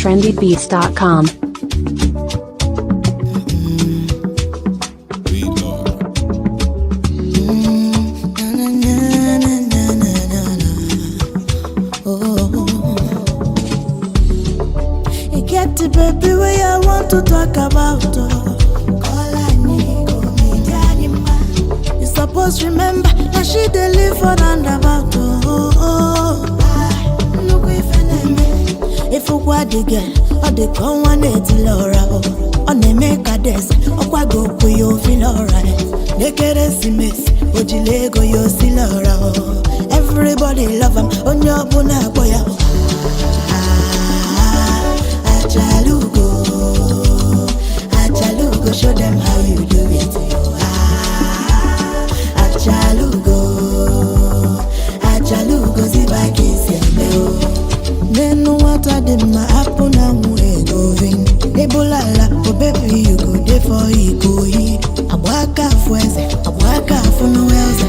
trendybeats.com. You get the baby wey I want to talk about. Oh. You suppose remember that she dey live for roundabout. Oh, oh, oh. Ah, nnukwu ife na-eme. Ifụkwa dị girl, ọ dị ka ọnwa na-etili ụra. Oh. Ọ na-eme ka deze, ọkwa gị okwu ya ofili ụra. N'ekeresimesi, o jiri ego ya osili ụra. Oh. Everybody love am, onye ọbụla akpọ ya. Ah, Achalugo, Achalugo, show them how you do it. Ah, Achalugo, Achalugo, ziba kisi eme o. Nenu nwata dị mma apụ na nwụ ego vin. Ebulala, oh baby you go dey for Ikoyi. Agba aka afụ eze, agba aka afụ n'eze.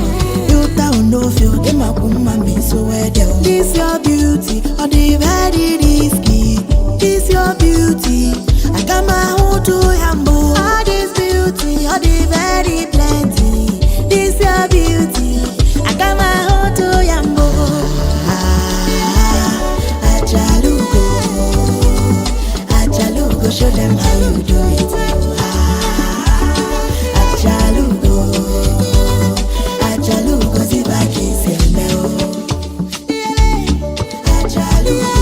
Filter or no filter, ịmakwu mma ma iso wede o. This your beauty, ọ dị very risky. This your beauty, aga m ahụtụ ya mbụ. All this beauty, ọ dị very plenty. This your beauty, aga m ahụtụ ya mbụ. Ah, Achalugo, Achalugo, show them how you do it. Ah, Achalugo, Achalugo, ziba kisi eme o. Achalugo,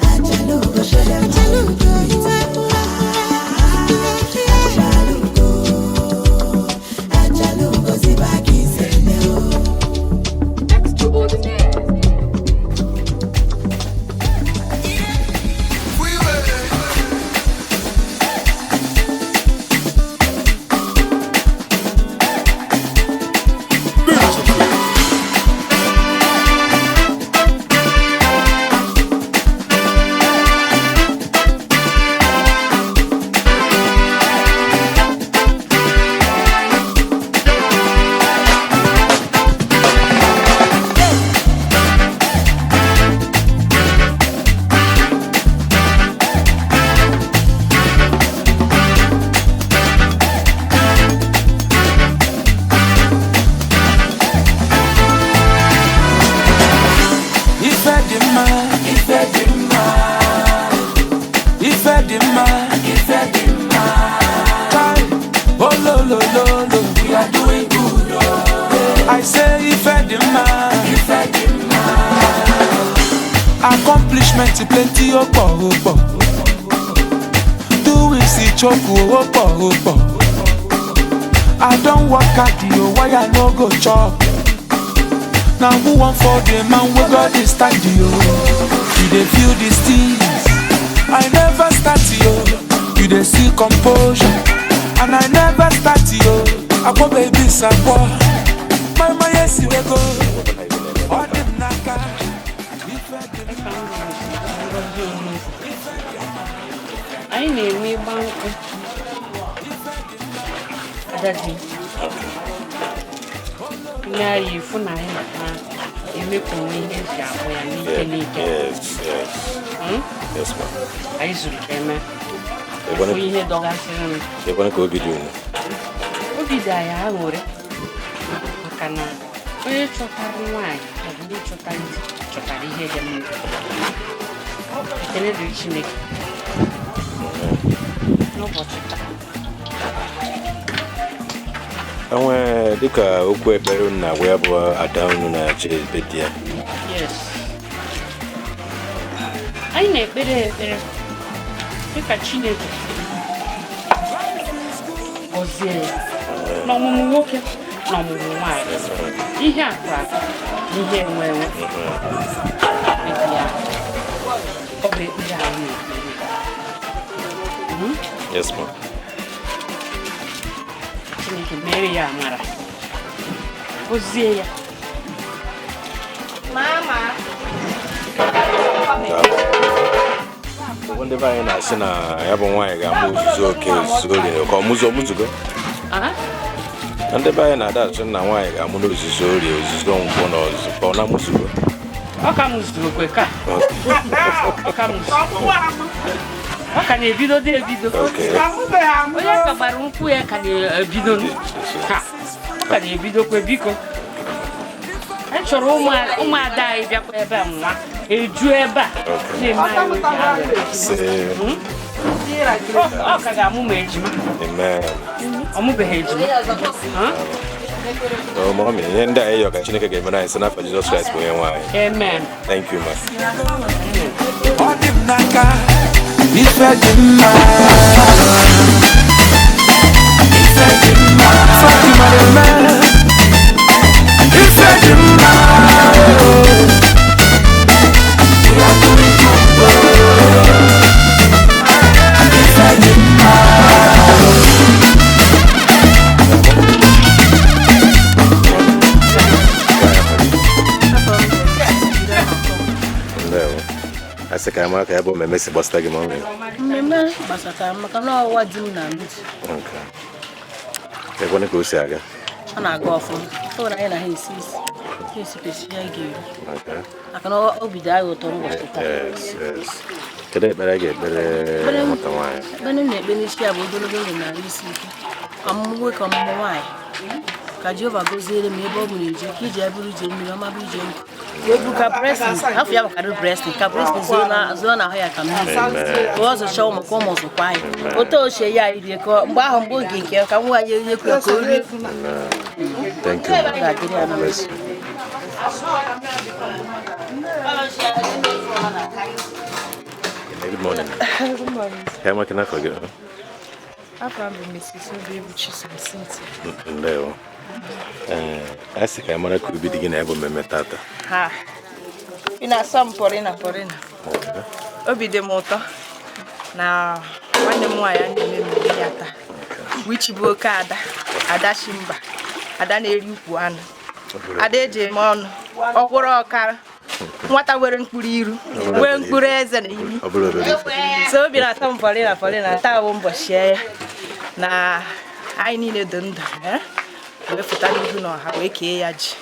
Achalugo, show them how you do it. Achalugo, Achalugo, ziba kisi eme o. Ife dị mma, ife dị mma, ife dị mma, ife dị mma. Kai, ololololo, we are doing good. Oh. I say ife dị mma, ife dị mma. Accomplishment plenty ó pọ̀ ó pọ̀. Doing si choku ó pọ̀ ó pọ̀. I don work hard o, why I no go chop? Now who want for the man we got this stand yo? You dey feel these things. I never start yo. You dey see composure, and I never start yo. Akpo baby sakwa, my my yes we go. All them naka. Ife dị mma. Anyị na-eme ịgba nkwụ Adazi nne anyị ịfụ na anyị na-eme ka onwe ihe eji akpụ ya n'ike n'ike. Yes, yes. Hmm? Yes, ma'am. Anyị zuru ka eme Ekwana fụ ihe dọgasịrị m. Ekwana ka obi dị unu. Obi dị anyị aṅụrị maka na onye chọtara nwaanyị maọbụ ndị chọtara di chọtara ihe dị mma. Ekele dịrị Chineke n'ụbọchị taa. Enwe dịka okwu ekpere unu na-agwa ya bụ ada unu na-achọ ebe di ya. Yes. Anyị na-ekpere ekpere dịka Chineke gọzie ya n'ọmụmụ nwoke na ọmụmụ nwaanyị, ihe akụ akụ na ihe enwe enwe. Ebi ya, ọ bụ ekpere anyị na-ekpere. Yes, ma'am. Chineke mere ya amara, gọzie ya. Mama. Ụfọdụ ndị be anyị na-asị na ya bụ nwaanyị ga-amụ ozuzo oke ozuzo orie ka ọmụzụ ọmụzụgo. Aha. Na ndị be anyị na-ada asị na nwaanyị ga-amụ n'ozuzo orie ozuzo nkwọ na ọzọ ka ọ na-amụzugo. Ọ ka mụzuru okwe ka. Ọ ka m- ọ ka na-ebido dị ebido. Okay. Onye ka gbara nkwụ ya ka na-ebido. Ha, ọ ka na-ebidokwe. Biko, anyị chọrọ ụmụada anyị bịakwa ebe a, nwa eju ebe a na-eme anyị obi aṅụrị. Sị. Ọ ka ga-amụ ma ejima. Amen. Ọ mụbeghị ejima. Ha? Oh, mommy, ihe ndị anyị yọ ka Chineke ga-emere anyị sị n'afọ Jizọs Kraịst bụ onye nwe anyị. Amen. Thank you, ma. Ọ dị m n'aka, ife dị mma. Ife dị mma. Ife dị mma na-eme. Ife dị mma. We are doing good. Ife dị mma. Ndewo. A sị ka anyị mara ka ya bụ mmemme si gbasata gị, mommy. Mmemme gbasatara m maka na ọwa di m na ndị. Okay. Ekwenụ ka o si aga? Ọ na-aga ọfụma. Ọ bụrụ anyị na ha esi isi ha esipesi ya ga-eri maka na obi dị anyị ụtọ n'ụbọchị taa. Yes. Kedu ekpere a ga-ekpere nwata nwaanyị? Ekpere m na-ekpe n'isi ya bụ ogologo ndụ na isi ike, ọmụmụ nwoke, ọmụmụ nwaanyị, ka Jehova goziere m ebe ọ bụla ije ka ije bụrụ ije mmiri ọma, bụ ije nkụ wee bụ ka blessing afọ ya bakarị blessing, ka blessing zuo n'ahụ ya ka mmiri, ka ọ zụcha ụmụ, ka ụmụ zụkwa anyị otu ochie ya anyị rie, ka mgbe ahụ, mgbe oge nke ya, ka nwa ya enyekwu ya ka o rie. Thank you. Ọ ga-adịrị ya na mma. Bless you. Good morning. Good morning. How am I can I forget? Afa m bụ Mrs. Obiegwu Chisom Cynthia. Ndewo. Ee, a sị ka anyị mara ka obi dị gị na ya bụ mmemme tata. Ha. Ị na-asọ m pọrịna pọrịna. Obi dị m ụtọ na nwanne m nwaanyị a na-eme mmemme ya taa. Which bụ oke ada, ada Shimba, ada na-eri ukwu anụ, ada eji eme ọnụ, ọkwụrụ ọkara, nwata nwere mkpụrụ iru, nwee mkpụrụ eze na imi. Ọ bụrụ obere ife. So obi na-atọ m pọrịna pọrịna. Taa bụ ụbọchị ya na anyị niile dị ndụ, wee fụta n'ihu n'ọha wee kee ya ji,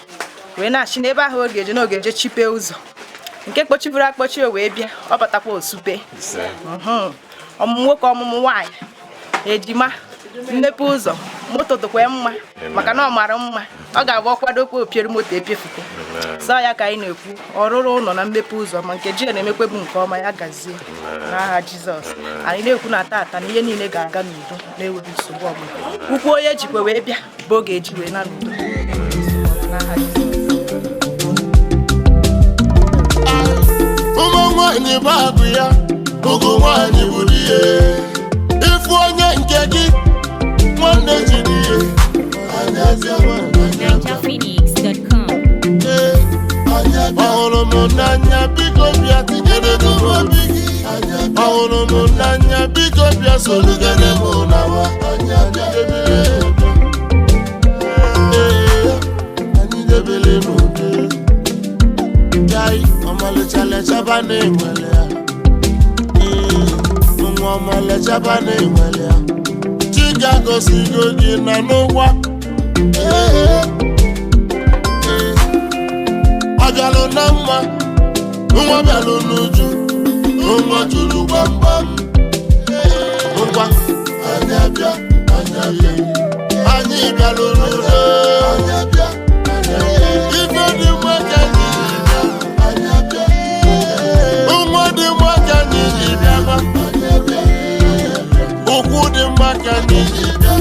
wee na-achị n'ebe ahụ ọ ga-eje na ọ ga-eje chipee ụzọ nke kpochiburu akpọchi, o wee bịa, ọ batakwa osupe. Ise. Ọmụmụ nwoke, ọmụmụ nwaanyị, ejima, mmepe ụzọ, moto dịkwa mma maka na ọ mara mma, ọ ga-abụ ọkwadokwa opiere moto epiefute sọ ya ka anyị na-ekwu, ọrụrụ ụlọ na mmepe ụzọ, ma nke ji na-emekwebu nke ọma, ya gazie n'aha Jizọs. Anyị na-ekwu na tata na ihe niile ga-aga n'udo na-enweghị nsogbu ọbụla. Ụkwụ onye jikwa wee bịa bụ oge eji wee na n'udo n'aha Jizọs. Ụmụ nwanyị bụ agụ ya, ụgụ nwanyị bụ di ya. Ịfụ onye nke gị, nwanne jiri ya. NigerPhoenix.com. Ọ hụrụ m n'anya, biko bịa tinyere m obi gị. Ọ hụrụ m n'anya, biko bịa solugere m n'awa. Ee, anyị debere n'udo. Jai, ọmalịcha lechaba na-enwele ya. Ee, nwa ọmalịchaba na-enwele ya. Chika gosigo gị na n'ụgwọ. Ee, ee. Ọ bịalụ na mma, nwa bịalụ n'uju, nwa juru gbamgbam. Ngwa, anyị abịa, anyị abịa, anyị bịalụ n'udo. Anyị abịa, ife dị mma ka anyị ji bịa. Anyị abịa, nwa dị mma ka anyị ji bịa ma. Ụkwụ dị mma ka anyị ji bịa.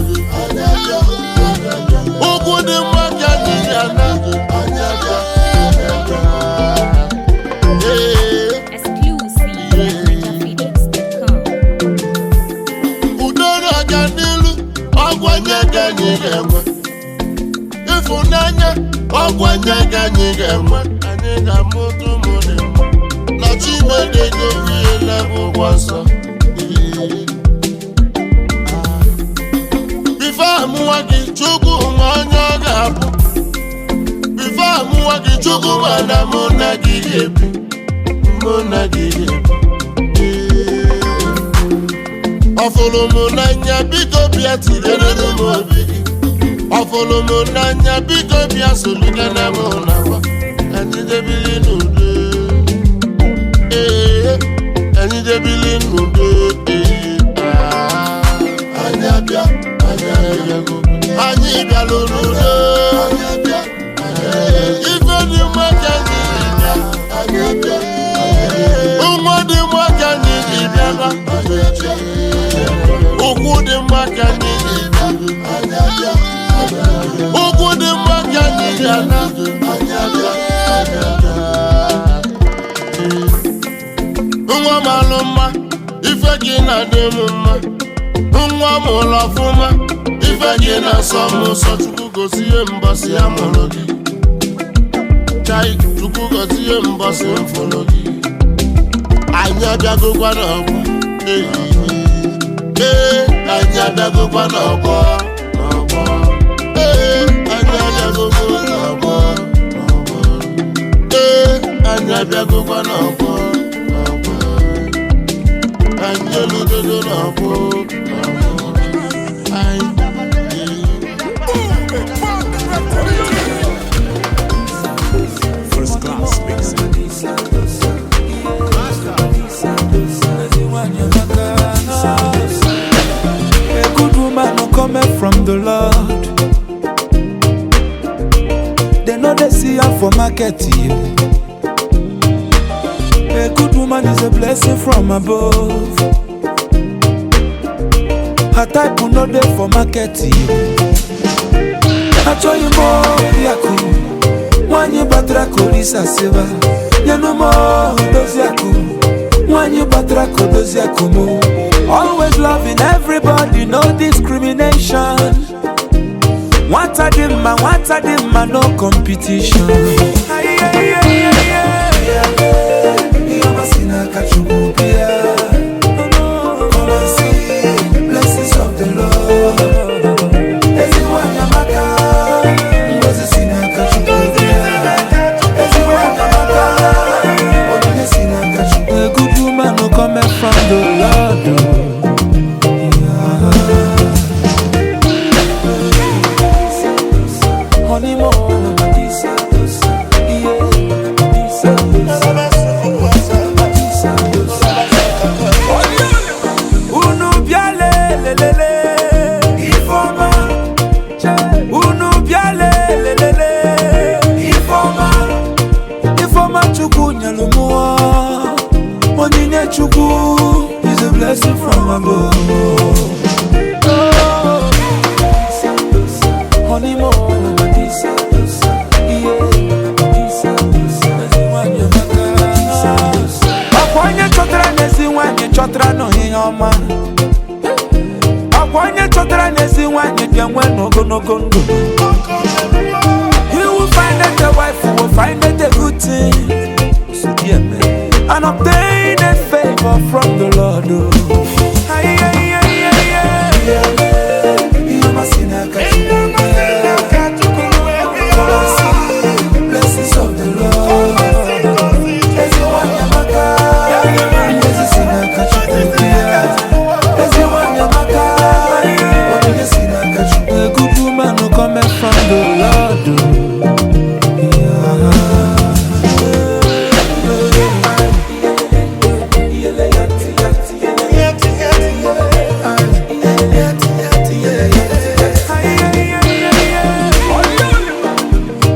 Ụkwụ dị mma ka anyị ji ana. Anyị abịa. Ee. Exclusive at NigerPhoenix.com. Udo na-aga n'ilu, ọgwanye ka anyị ga-enwe ịfụnanya, ọgwanye ka anyị ga-enwe, anyị ga-amụta ụmụ dị mma na Chimedego viela ụgwọ nsọ. Before amụwa gị, Chukwu ma onye ọ ga-abụ. Before amụwa gị, Chukwu ma na mụ na gị ga-ebi, mụ na gị ga-ebi. Ee. Ọ fụrụ m n'anya, biko bịa tinyere m obi gị. Ọ fụrụ m n'anya, biko bịa solugana m n'akwa, anyị debili n'udo. Ee. jebili n'udo. Anyị abịa, anyị abịago, anyị bịalụ n'udo. Ife dị mma ka anyị ji bịa, anyị abịa. Nwa dị mma ka anyị ji bịa na, ụkwụ dị mma ka anyị ji bịa, anyị abịa. Ụkwụ dị mma ka anyị ji ana, anyị abịa. Nwa malụ mma, ife gị na-adị m mma. Nwa mụrụ ọfụma, ife gị na-asọ m ụsọ. Chukwu gozie mbọsị amụrụ gị. Chai, Chukwu gozie mbọsị mfụrụ gị. Anyị abịagokwa n'ọgbọ. Ee, anyị abịagokwa n'ọgbọ, n'ọgbọ. Ee, anyị abịagokwa n'ọgbọ, n'ọgbọ. Ee, anyị abịagokwa n'ọgbọ, n'ọgbọ. Anyị elugogo n'ọgbọ, n'ọgbọ. Anyị. First class mixing. A good woman no coming from the Lord. They know they see her for market. Yeah. A good woman is a blessing from above. Her type will not there for market. Yeah. Achọghị m oriakụ nwanyị batara ka Olisa sịba nyenụ m odozi akụ nwanyị batara ka odozi akụ m. Always loving everybody, no discrimination. Nwata dị mma, nwata dị mma, no competition. Ihe ọma si n'aka Chukwu bịa. Come and see blessings of the Lord. Ezi nwanyị amaka, ngọzi si n'aka Chukwu bịa. Ezi nwanyị amaka, onyinye si n'aka Chukwu. A good woman no coming from the Lord. Oh. Yeah. Honey mo, yeah. Unu bịa lelelele, Ifeọma. Unu bịa lelelele, Ifeọma. Ifeọma Chukwu nyelu mụọ. Onyinye Chukwu is a blessing from above. Oh. Honey mo, yeah. Ọkwa onye chọtara n'ezi nwanyị chọtara n'ihe ọma. Ọkwa onye chọtara n'ezi nwanyị ga-enwe n'ogologo ndụ. He will find a wife who will find a good thing and obtain a favor from the Lord. Oh. Aye, aye, aye, aye, aye. Ihe ọma si n'aka Chukwu. Come and see blessings of the Lord. Ezi nwanyị amaka, ngọzi si n'aka Chukwu bịa. Ezi nwanyị amaka, onyinye si n'aka Chukwu. A good woman who cometh from the Lord. Oh. Yeah.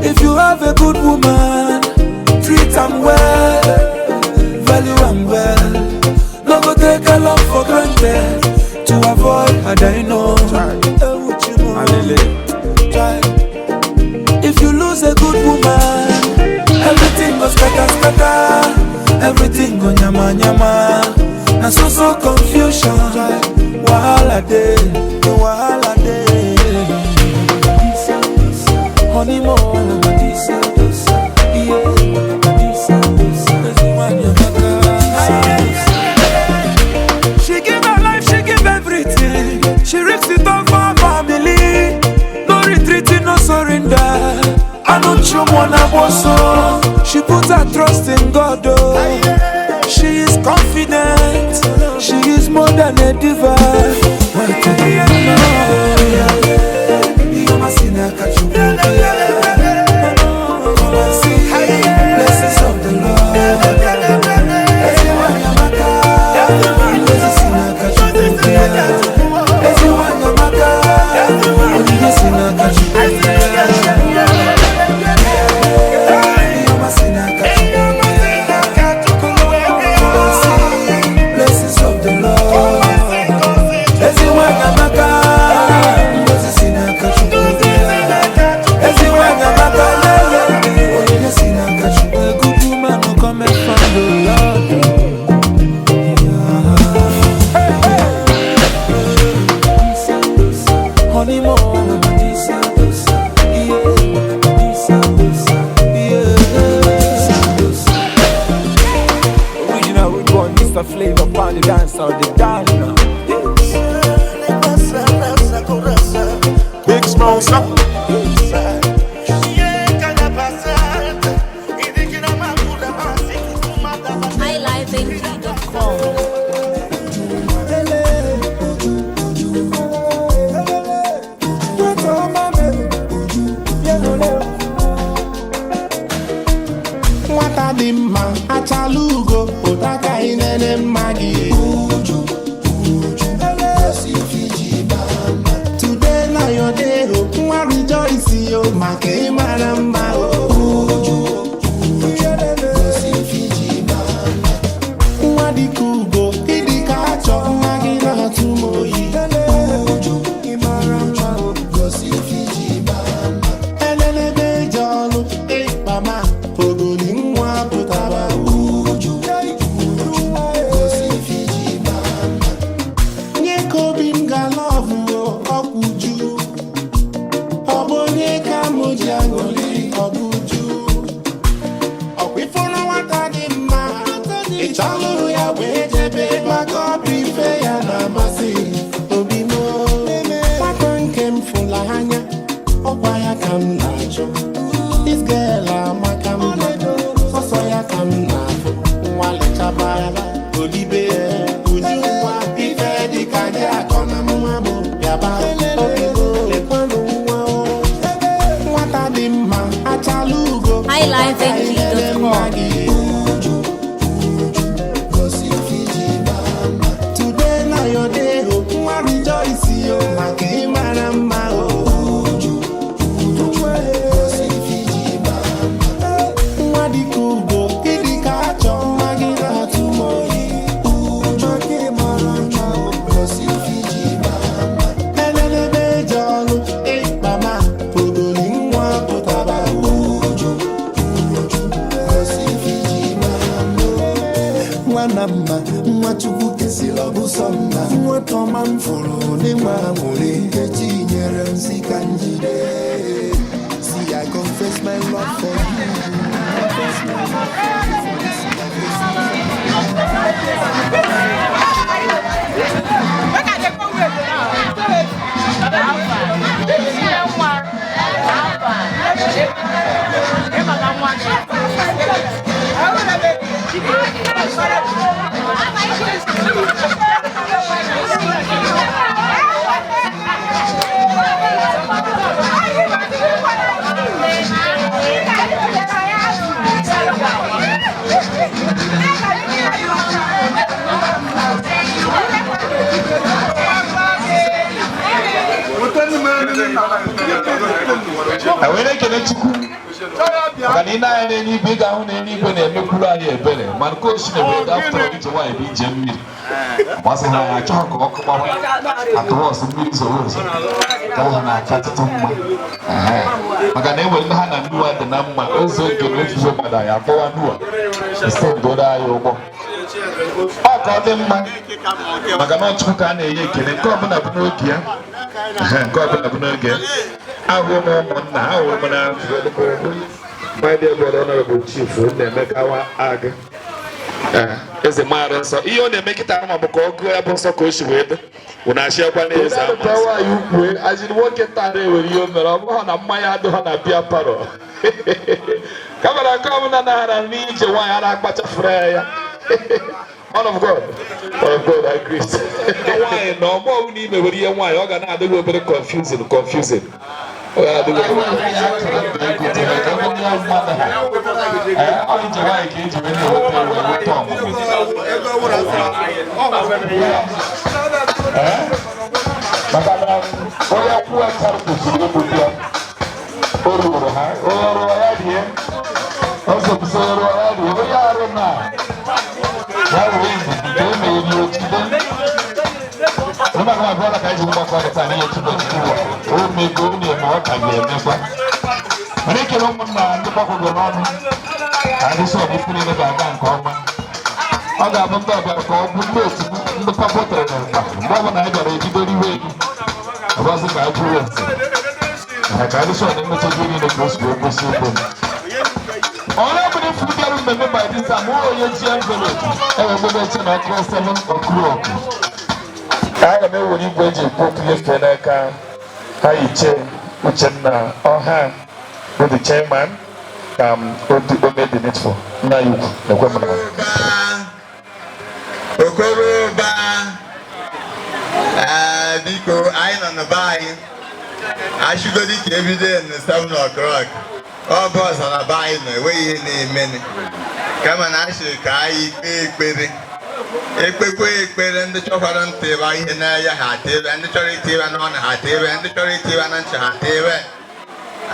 If you have a good woman, treat am well, value am well. No go take her love for granted to avoid her dino. If you lose a good woman, everything go scatter scatter, everything go nyama nyama. Na so so confusion, wahala dey, wahala dey. Honey mo, yeah. She give her life, she give everything. She risks it all for her family. No retreating, no surrender. I don't wanna. She put her trust in God. Oh. She is confident. She is more than a diva. Blessings of the Lord. up on the dance on the down now. Big Smosa. highlifeng.com. Nwata dị mma achala ugo ụtaka inene mma gị. Today na your day o, nwa rejoice o maka ịmara mma o. Nwa dịka ugo ịdịka achọ mma gị na-atụ m oyi. Elelebe eje ọlụ ịkpama ogoli nwa pụtara. Nye ka obi m ga lọvụ ọkwụju, ọ bụ onye ka mụ ji aṅụrị ọbụju. Ọkwa ifuru nwata dị mma, ị chọlụ ya wee jebe maka ọ bụ ife ya na-amasị obi m. Nwata nke m fụla anya, ọkwa ya ka m na-achọ. This girl amaka mma, sọsọ ya ka m na-afụ. Nwa lechaba olibe uju, nwa ife dịka gị akọ na nwa bụ bịaba obi m, lekwanụ nwa o. Nwata dị mma achala ugo. highlifeng.com. Today na your day o, nwa rejoice o maka ịmara mma o. Nwa dịka ugo ịdịka achọ mma gị na-atụ m oyi. Elelebe eje ọlụ ịkpama ogoli nwa pụtara. Nwa na mma, nwa Chukwu kesịrị ọ bụ sọ mma. Nwata ọma m fụrụ n'ịnwa aṅụrị. Nkechi nyere m si ka njide. See, I confess my love for you. Confess my love for you for this life. E were ekele Chukwu maka na ị na-anya n'eluigwe, ị ga-ahụ na eluigwe na-emekwuru anyị ebere, mana ka o si na-ebe after ije nwaanyị bụ ije mmiri gbasị ha, ya achọghị ka ọkụ gbawa atụwọsụ mmiri zoro ezo ka ahụ na-achatụtụ mma. Ehe. Maka na enwere ndị ha na Noa dị na mma ozu oge na ofufe mmadụ anyị akpọwa Noa ise ndoro anyị ụgbọ ọ ka ọ dị mma, maka na ọ Chukwu ka a na-enye ekele nke ọbụla bụ n'oge ya. Ehe, nke ọbụla bụ n'oge ya. Ahụ m ụmụnna, ahụ m na my dear brother Honorable Chief Nnaemeka Agụ. Eze maara nsọ ihe ọ na-eme kịta ama bụ ka ọ gụọ ya bụ nsọ ka o si wee dị ụna achịakwa na eze ama nwaanyị ukwu azịrị nwoke taa na-ewere ihe o mere ọ bụghị na mmanya adịghị na bịa parọ kamera nke ọbụla naghara n'ije nwaanyị a na-akpachafuru ya ya. Man of God, man of God, I greet. Nwaanyị na ọgbọ ọbụla ime were ihe nwaanyị ọ ga na-adịghị obere confusing confusing. Ọ ga na-adịghị obere. Ọ ije nwaanyị ka eji wee na-eweta eweta ọmụmụ. Maka na onye kwuo chara kwesịrị ịbụ di ya. O ruru ha, onye rụọ ya rie. Ọsọ rụọ ya rie, onye arụ na ya wee ndidi ka e mere ya ojide. Nígbà tí wọ́n bọ́lá ka eji mgbakọ aka n'ihe tupu ojide o mego o na-eme ọ ka ga-emekwa. Mana ekele ụmụnna ndị gbakọgoro n'ọnụ ka ndị sọ n'ifu niile ga-aga nke ọma. Ọ ga-abụ ndị ọbịa ka ọ bụ ndị otu ndị papụtara na mgba mgbe ọ bụla anyị bịara ebido riwe ego ọbazị ka a jụrụ ese ka ndị sọ na mmecha gị niile ka o si wee kwụsị ikpe. Onye ọbụla ifu bịara Mmemme by this time, ụlọ onye ji envelope enwegbebe eche na ọkụ 7 o'clock. Aga m ewere igwe eji ekwu okwu nyefee n'aka ha iche Uchenna Ọha bụ the chairman ka m otu ome the needful. Nna ya ukwu na-ekwe m na Okoroba, ee, biko, anyị nọ na be anyị achịgodi ka ebido na 7 o'clock. Ọ bụ ọzọ na be anyị nọ, enweghị ihe na-emeni, kama na achịrị ka anyị kpee ekpere, ekpekwe ekpere. Ndị chọkwara ntị ịba ihe n'anya ha atịbe, ndị chọrọ itibe n'ọnụ ha atịbe, ndị chọrọ itibe na ntị ha atịbe.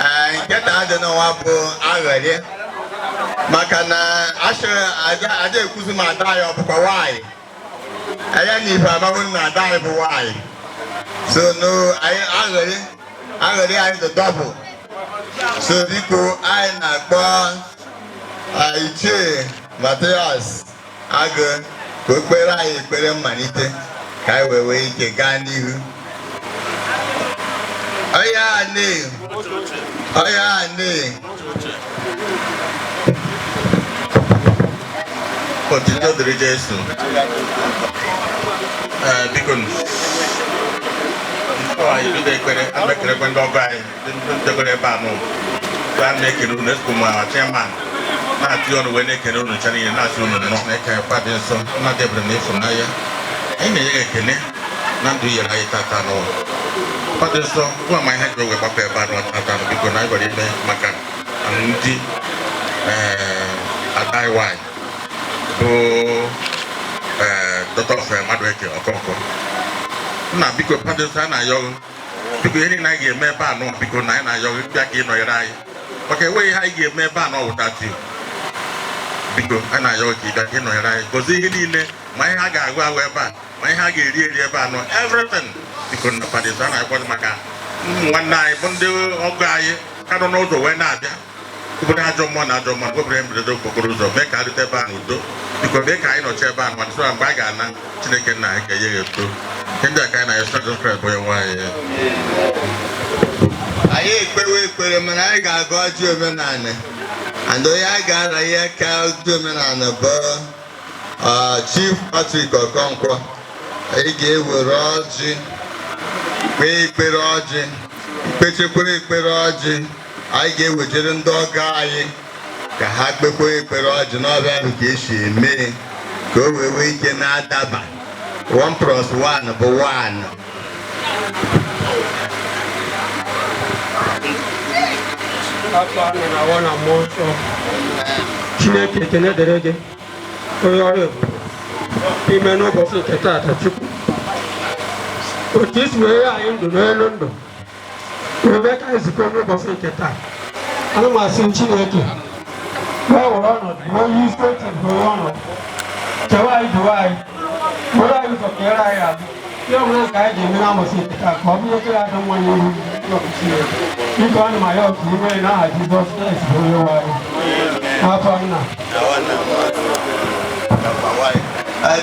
Ee, nke taa dị n'ụwa bụ aghọrị, maka na achịrị ada ekwuzi ma ada anyị ọ bụkwa nwaanyị anya na ife amaghị na ada anyị bụ nwaanyị. So no, anyị aghọrị, aghọrị anyị dị double. So biko, anyị na-akpọ Ichie Matias Agụ ka o kpere anyị ekpere mmalite, ka anyị wee nwee ike gaa n'ihu. Ọya ne, ọya ne. Otito dịrị Jesu. Ee, biko, before anyị bido ekpere, a na-ekelekwe ndị ọgọ anyị, ndị ndekọrọ ebe a nụ. A na-ekele unu, ezigbo ma chairman na-atụ ọnụ wee na-ekele unu ncha niile, na-asị unu nnọọ. Na-eke akpa dị nsọ, nna dị ebere na ịfụnanya, anyị na-enye gị ekele na ndụ i nyere anyị tata n'ụwa. Ọ dị nsọ gwa ma ihe ji wee gbapụ ebe a nọ tata nụ. Biko, na anyị gwara ime maka alụmdi ada anyị nwanyị bụ Dr. Madueke Okonkwo. Nna, biko, mmadụ nsọ, a na-ayọ gị, biko, ihe niile anyị ga-eme ebe a nọ, biko, na anyị na-ayọ gị, bịa ka ị nọnyere anyị, maka enweghị ihe anyị ga-eme ebe a nọ without you. Biko, anyị na-ayọ gị ka ị bịa ka ị nọnyere anyị, gọzie ihe niile, ma ihe a ga-agụ agụ ebe a, ma ihe a ga-eri eri ebe a nọ, everything. Biko, na padịsọ, a na-akpọ maka ụmụ nwanne anyị bụ ndị ọgọ anyị ka nọ n'ụzọ wee na-abịa, obodo ajọ mmụọ na ajọ mmụọ wepụrụ ihe mberede okpokoro ụzọ, mee ka arute ebe a n'udo. Biko, mee ka anyị nọchi ebe a ma sọ mgbe anyị ga-ana. Chineke nna anyị, ga-enye ya eto. Ihe ndị a ka anyị na-ayọ Jizọs Kraịst bụ onye nwe anyị. Anyị ekpewe ekpere, mana anyị ga-agụ ọjị omenala, and onye anyị ga-ara ihe ka ọjị omenala bụ Chief Patrick Okonkwo. Anyị ga-ewere ọjị kpee ekpere ọjị, kpechekwere ekpere ọjị. Anyị ga-ewejere ndị ọgọ anyị ka ha kpekwa ekpere ọjị n'ọbịa ahụ, ka esi eme ka o wee nwee ike na-adaba. 1 plus 1 bụ 1. Afọ anọ na awọ na mmụọ nsọ. Chineke, ekene dịrị gị, onye ọrụ ebube ime n'ụbọchị nke taata. Chukwu, otu isi wee nye anyị ndụ n'elu ndụ wee mee ka anyị zukọ n'ụbọchị nke taa, ana m asị Chineke wee were ọnọdụ, wee onye isi oche were ọnọdụ, chewe anyị, duwe anyị, were anyị ụzọ, kere anyị azụ. Ihe ọbụla nke anyị ga-eme n'ụbọchị nke taa, ka ọ bụrụ ihe ga-adị mma n'ihu Chineke. Biko, ana m ayọ ka ime n'aha Jizọs Kraịst bụ onye nwe anyị. N'afọ nna.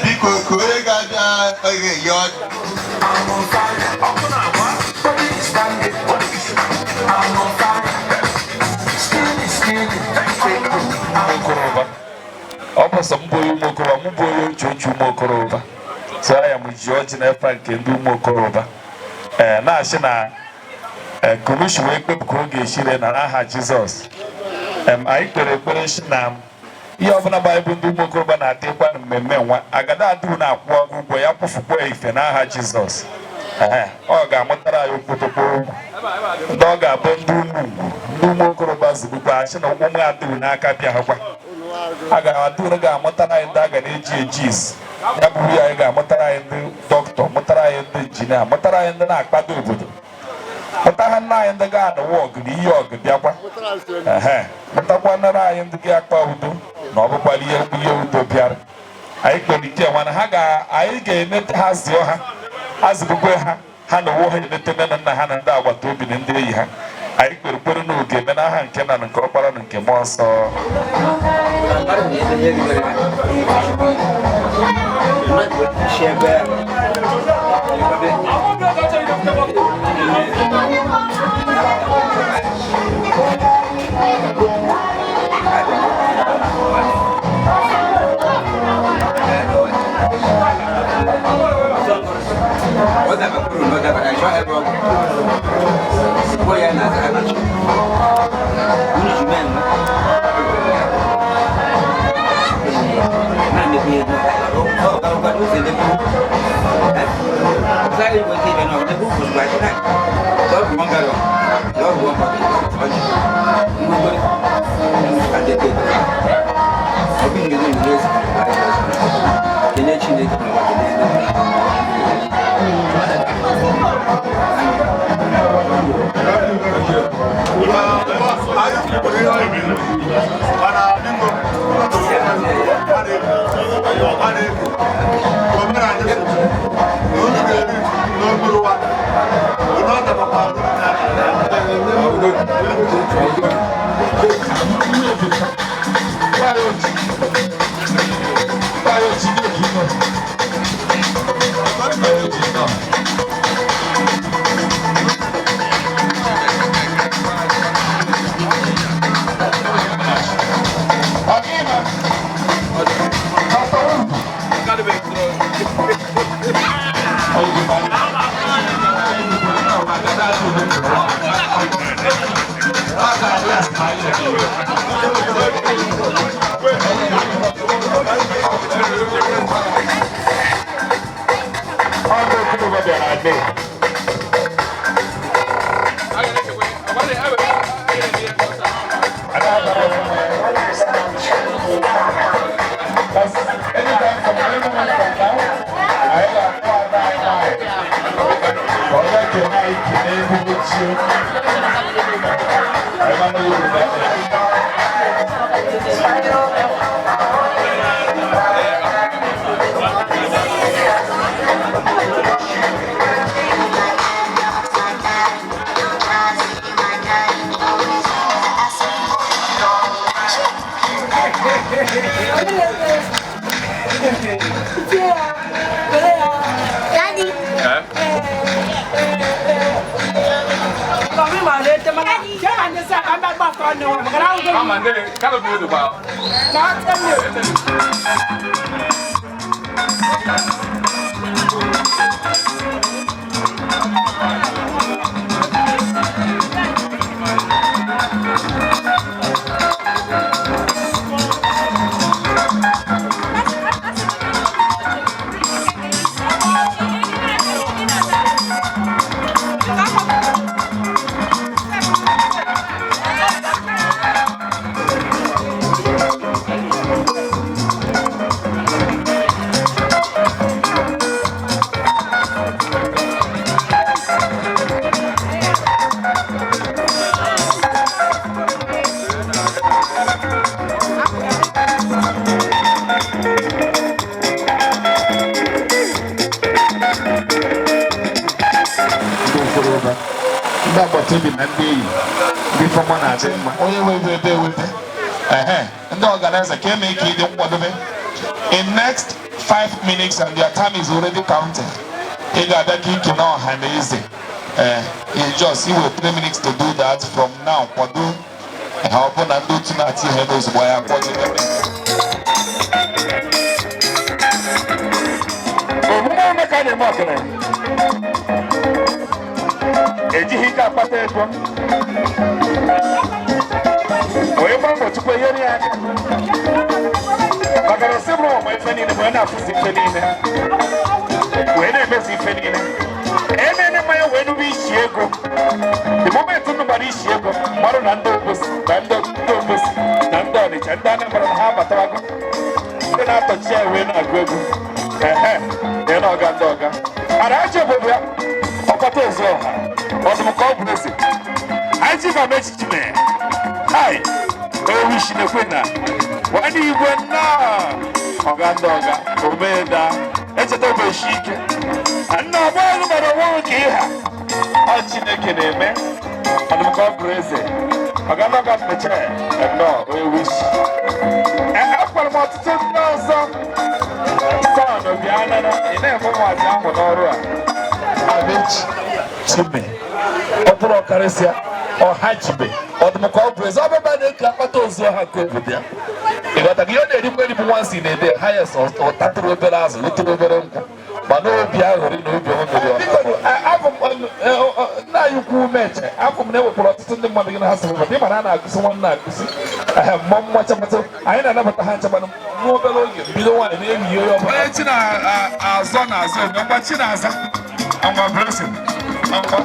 Biko, ka onye ga-abịa oge ya ọjị. Okorobịa, ọ bụ sọ m bụ onye ụmụ okorobịa, mụ bụ onye oche oche ụmụ okorobịa, so ya m ji ọjị na-efe nke ndị ụmụ okorobịa, ee, na-asị na ee kọmishọn wee kpepụ ka ọ ga-esi na n'aha Jizọs. Anyị kpere ekpere si na ihe ọbụla baịbụl ndị ụmụ okorobịa na-adịkwa na mmemme nwa agada adụ na-akwụ ụgwọ ya kwụfukwa ife n'aha Jizọs. Ee, ọ ga-amụtara anyị okpotokpo ndị ọ ga-abụ ndị ụmụ ugwu, ndị ụmụ okorobịa zigbukwa asị na ụmụ adịghị n'aka bịa hakwa a ga-adụrụ ga-amụtara anyị ndị a ga na-eji eji izi ya bụ nwunye anyị ga-amụtara anyị ndị dọkịta, mụtara anyị ndị injinia, mụtara anyị ndị na-akpado obodo, mụta ha nna anyị ndị ga-anụwa ọgụ na ihe ọgụ bịakwa, ehe, mụtakwa nara anyị ndị ga-akpa udo na ọ bụkwara ihe ihe udo bịara. Anyị kpere ike mana ha ga anyị ga-emete ha zụọ ha, ha zibukwe ha, ha na onwe ha eleta nne na nna ha na ndị agbata obi na ndị enyi ha. Anyị kpere ekpere n'oge eme n'aha nke nna na nke ọkpara na nke mmụọ nsọ. Ọ dabakwuru na ọ dabara achọ ebe ọ bụ ya na abacha unu ji mee mma na-emekwa ihe ọ ga-agwa n'ụzọ edebe sáré ìwé tí ibẹ̀ náà ọdún kò ṣùgbọ́n àti náà lọ́ọ̀bù wọn gàlọ́ lọ́ọ̀bù wọn bọ̀dọ̀ ọjọ́ gbogbo adẹ́tẹ̀ ọbí nìyẹn ní ìlú ẹ̀sìn kene Chineke n'ụwa kene ebe. Ndị agbata obi na ndị enyi ndị fọma na-adị mma onye webe ebe ewete ehe ndị ọganaiza ka eme ka ịdị nkwadobe in next 5 minutes, and your time is already counting. Ị ga-abịa ka ike na ọha na eze. Ee, you just iwe 3 minutes to do that from now. Kwado ha, ọ bụ na ndị otu na-ati ihe n'ozugbo ya kwado. Omume ome ka a na-eme ọgaranya ejighị ike akpata ego. Onye gba mbọ, Chukwu enyere ya aka, maka na osibụrụ ọma ife niile wee na-afụzi ife niile wee na-emezi ife niile emene mmanya wee nube isi ego. The moment unu gbara isi ego mmadụ na ndị Obosi na ndị Obosi na ndị Ọnịcha, ndị Anambra na ha abatawago, ndị na-atọchi ya wee na-agụ egwu. Ehe, na ọga ndị ọga ara ajọ obodo ya ọkọta ozu ọha ọdụm ka ọ bụ eze anyị ji ma mechichi mee hai ewu isi na-ekwe na nwanne igwe nnọọ ọga ndị ọga omeda echeta obeshi ike na nna ọgba elu gbara onwe ka ịha ọ Chineke na-eme ọdụm ka ọ bụrụ eze ọga ndị ọga mmeche nnọọ ewu isi. Akwara m ọtụtụ ndị ọzọ sọn bịa nara ị na-eme ụmụazị ahụ n'ọrụ a. Abechi Chime, ọ bụrụ ọkarịsịa ọha jibe ọdụm ka ọ bụ eze ọbụba na-eke akpata ozu ọha nke obodo ya. Ịghọta gị ihe ọ na-erikwa eri bụ nwansi na-ede hayes, ọ tatụrụ obere azụ, lụtụrụ obere nkwụ. Mana obi aghụrị na obi ọṅụ dị. Nna anyị ukwu umeche afọ m na-ewekwara ọtụtụ ndị mmadụ gị na ha sịrị mmadụ ịma na a na-agụsị nwanne agụsị mmụọ mmachapatụ anyị na-anabata ha nchekwanụ nwa obere oge bido nwaanyị na-eyi onye ọbụla. Onye chi na-azọ na-azọ eme ngwa chi na-aza ngwa blessing ngwa.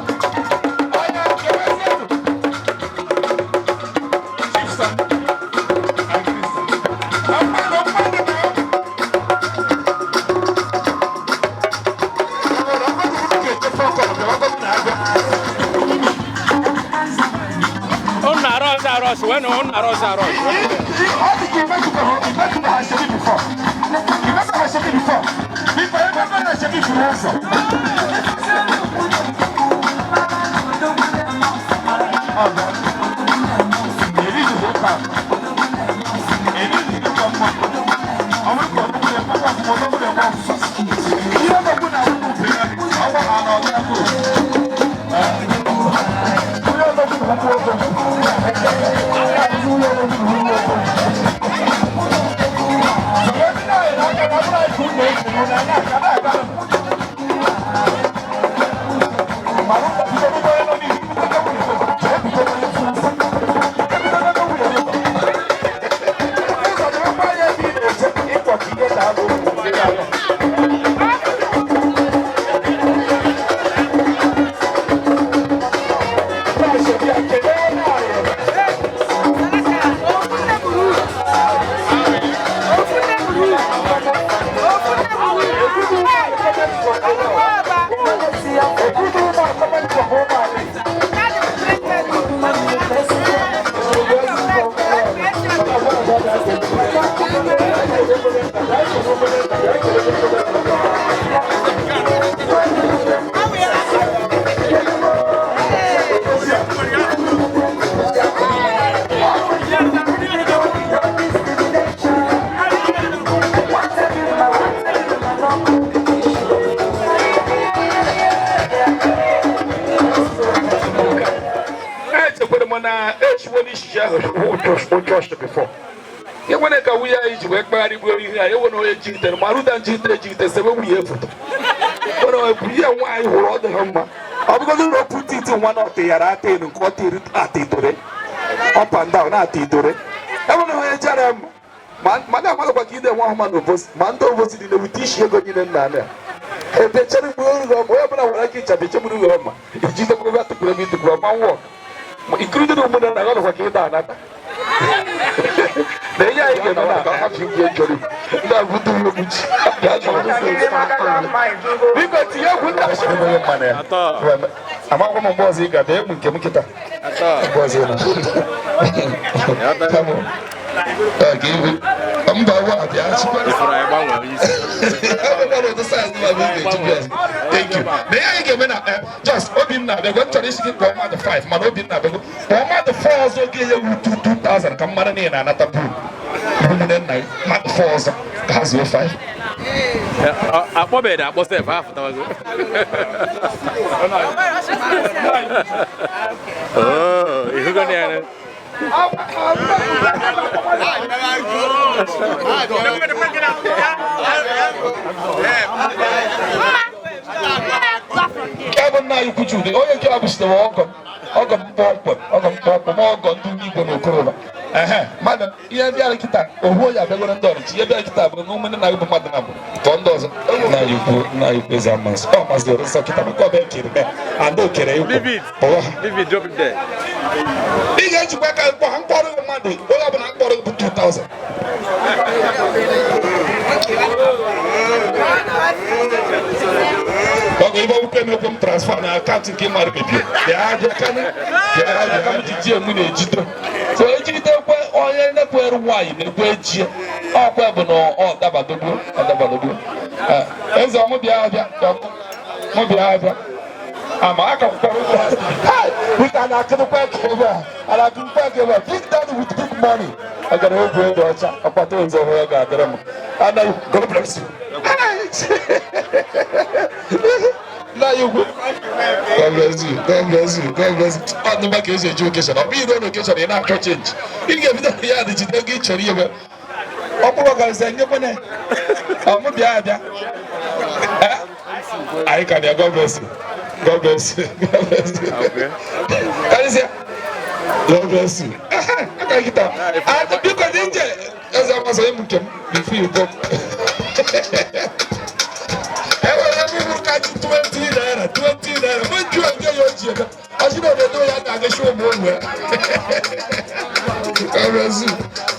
When on arrows are on. Enwere ka nwunye anyị ji wee kpagharịgbuo ihe a enwere onye jigitere ma rụda njigidere ejigide sebe nwunye foto nwere ihe nwaanyị hụrụ ọ dịghị mma ọ bụgodị na okwu titi nwa na ọtịghara ata elu nke ọ tiri ata idore up and down na-ata idore enwere onye jara mma mana amadụkwa ka ide nwa ahụ ma na obosi ma ndị obosi dị na-ewute isi ego niile nna anya ebechere mgbe oru gị ọma onye ọbụla nwere aka ịcha bechegburu gị ọma ijidekwa ebe atụkwuru ebe ịtụkwuru ọma nwụọ ikiride na ụmụnne na ọdụkwa ka ịda anata na ihe anyị ga-eme na ndị abụta uwe mkpuchi biko tinye egwu ndị amakwa m mgbe ọzọ ị ga-abịa egwu nke m nkịta mgbe ọzọ ị na mba wa bịa thank you na ihe anyị ga-eme na just obi m na-abịago m chọrọ isi gị kpọọ mmadụ 5 mana obi m na-abịago kpọọ mmadụ 4 ọzọ ga-enye wu 2000 ka mmadụ niile na-anata buru nne nna gị mmadụ 4 ọzọ ka ha zuo 5 Akpọbeghị akpọ sef ha fụtawago. Oh, ịhụgo na ya. Nke bụ nna anyị ukwu Chude onye nke a bụ sitere ọgọ ọgọ m kpọmkwem ọgọ m kpọmkwem ọgọ ndị igwe na okorobịa ehe mmadụ ihe bịara kịta ohu onye abịagoro ndị ọrịcha ihe bịara kịta bụ na ụmụnne na gị bụ mmadụ na bụ tụọ ndị ọzọ nna anyị ukwu nna anyị ukwu eze amasị ọ mazịrị nsọ kịta maka ọbịa ekere mee and okere ikwu kpọwa ha ị ga-ejikwa aka mkpọ ha mkpọrọ gị mmadụ onye ọbụla mkpọrọ gị bụ 2000 ọgụ ibe ọbụkwa emekwe m transfa na akaụntụ nke mmadụ mebie bịa bịa kana bịa bịa ka m ji ji emu na-ejide so ejigidekwe onye na-ekweru nwaanyị na-ekwe ejie ọkwa bụ na ọ dabadogbo ọ dabadogbo eze ọmụ bịa bịa mụ bịa bịa ama aka kwukwara ụgwọ wita na akụrụkwa aka ebe a ana akụrụkwa aka ebe a big daddy with big money agara oge oge ọcha ọkpata ụzọ hụ ya ga-adịrị m anaghị God bless you. Nna ya ukwu God bless you, God bless you, God bless you. Ọ dị mma ka esi eji okeshọn ọ bụ ire na okeshọn ị na-achọ chenji ị ga-ebido na ya dị jide ego ị chọrọ iwe ọ bụrụ ọgarịsị nyekwana ọmụ bịa abịa. Anyị ka na God bless you. God bless you. God bless you. Karịsịa. God bless you. Aka kita. Ah, biko dị nje. Eze amasị onye m nke m before you go. Enwere ebe ibu ka ji 20 naira, 20 naira. Mgbe nju nke ya oji ebe. Ọchị na obodo ya na-agachi ụmụ ụmụ ya. God bless you.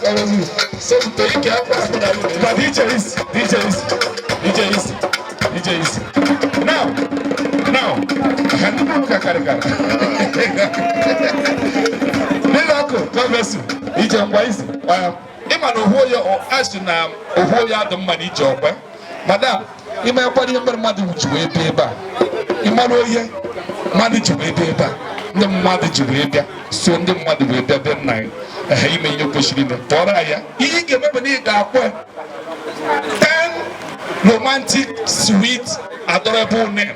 God bless you. So, take care. But DJ is, DJ is, DJ is, DJ is. Now, now, ndị bụrụ ka karịkara. Miracle, God bless you. Ije ngwa isi. Ịma na ohu onye asị na ohu onye adị mma na ije ọkwe. Madam, ime kwado ihe mere mmadụ ji wee bịa ebe a. Ịmara onye mmadụ ji wee bịa ebe a. Ndị mmadụ ji wee bịa. So ndị mmadụ wee bịa bịa nna ya. Ehe, ime ihe kwesịrị ime. Kpọrọ ya. Ihe ị ga-eme bụ na ị ga-akpọ ya 10 romantic, sweet, adorable name.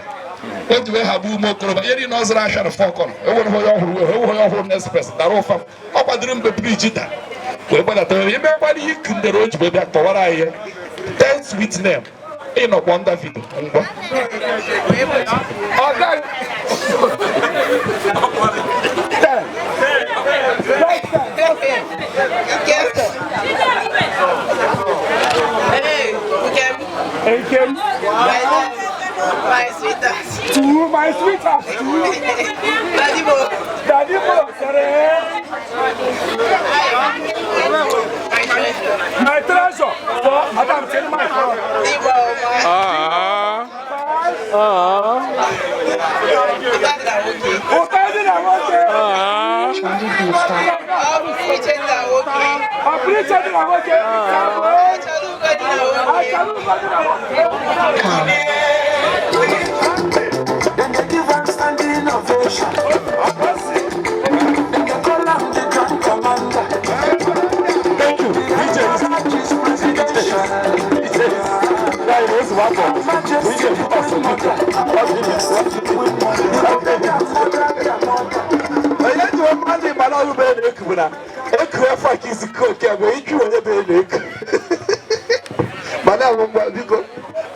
O ji wee hagbu ume okorobịa ihe niile ọ zụrụ ahịa na fọkọn enwere onye ọhụrụ enwere onye ọhụrụ na express dara ụfa ọ kwadoro mgbe briji da wee gbadata ime kwado ihe ikundere o ji wee bịa kpọwara anyị ya 10 sweet name ịnọkwa nda vidio ngwa ọ gaghị Hey, Nkem. Nkem. My love, my sweetheart. To my sweetheart. Daddy Bo. Daddy Bo, sorry. My treasure. My treasure. For Madam, tell my Ah. Ah. Ah. Then they give am standing ovation. Then they call am the grand commander. Thank you. DJ is presidential. Majesty the Queen Mother. Onye ji mmadụ ịgbara ọrụ bụ na-eku bụ na eku afọ ka isi koke bụ iju onye bụ na-eku. Mana ahụ ngwa biko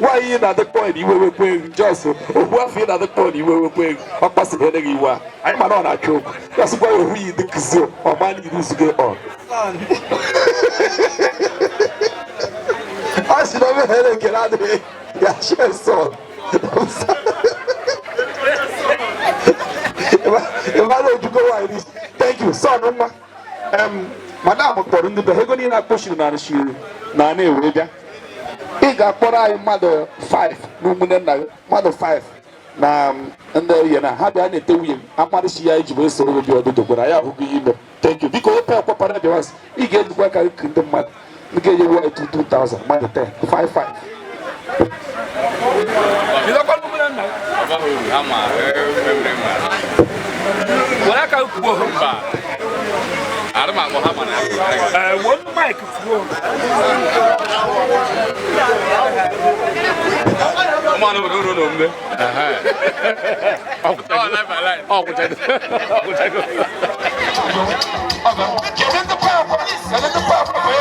nwaanyị ị na-adịkpọ na iwe wekwa ego jos okwu afọ ị na-adịkpọ na iwe wekwa ego ọ kpasịrị gị iwe a anyị mana ọ na-achọ okwu ya sịkwa ya ohu yi dịkụzi ọma na iri zugo ọ ọ sị na omeghere ekele adịghị ya shie sọ ịmara ojugo nwaanyị n'isi. Thank you son nwa. Madam kpọrọ ndị be ha ego niile akpọchiri na shiri na ana ewe bịa ị ga-akpọrọ anyị mmadụ 5 na ụmụnne nna gị mmadụ 5 na ndị nwunye na ha bịa na-ete nwunye amarịsị ya iji wee soro obi ọdụdụ gwara ya ahụghị ime. Thank you. Biko ope ọkpọpara bịawas ị ga-ejikwa aka gị ndị mmadụ ndị ga-enye nwaanyị 2000 mmadụ 10 5 5. Were aka kwuo mba. Were mic kwuo.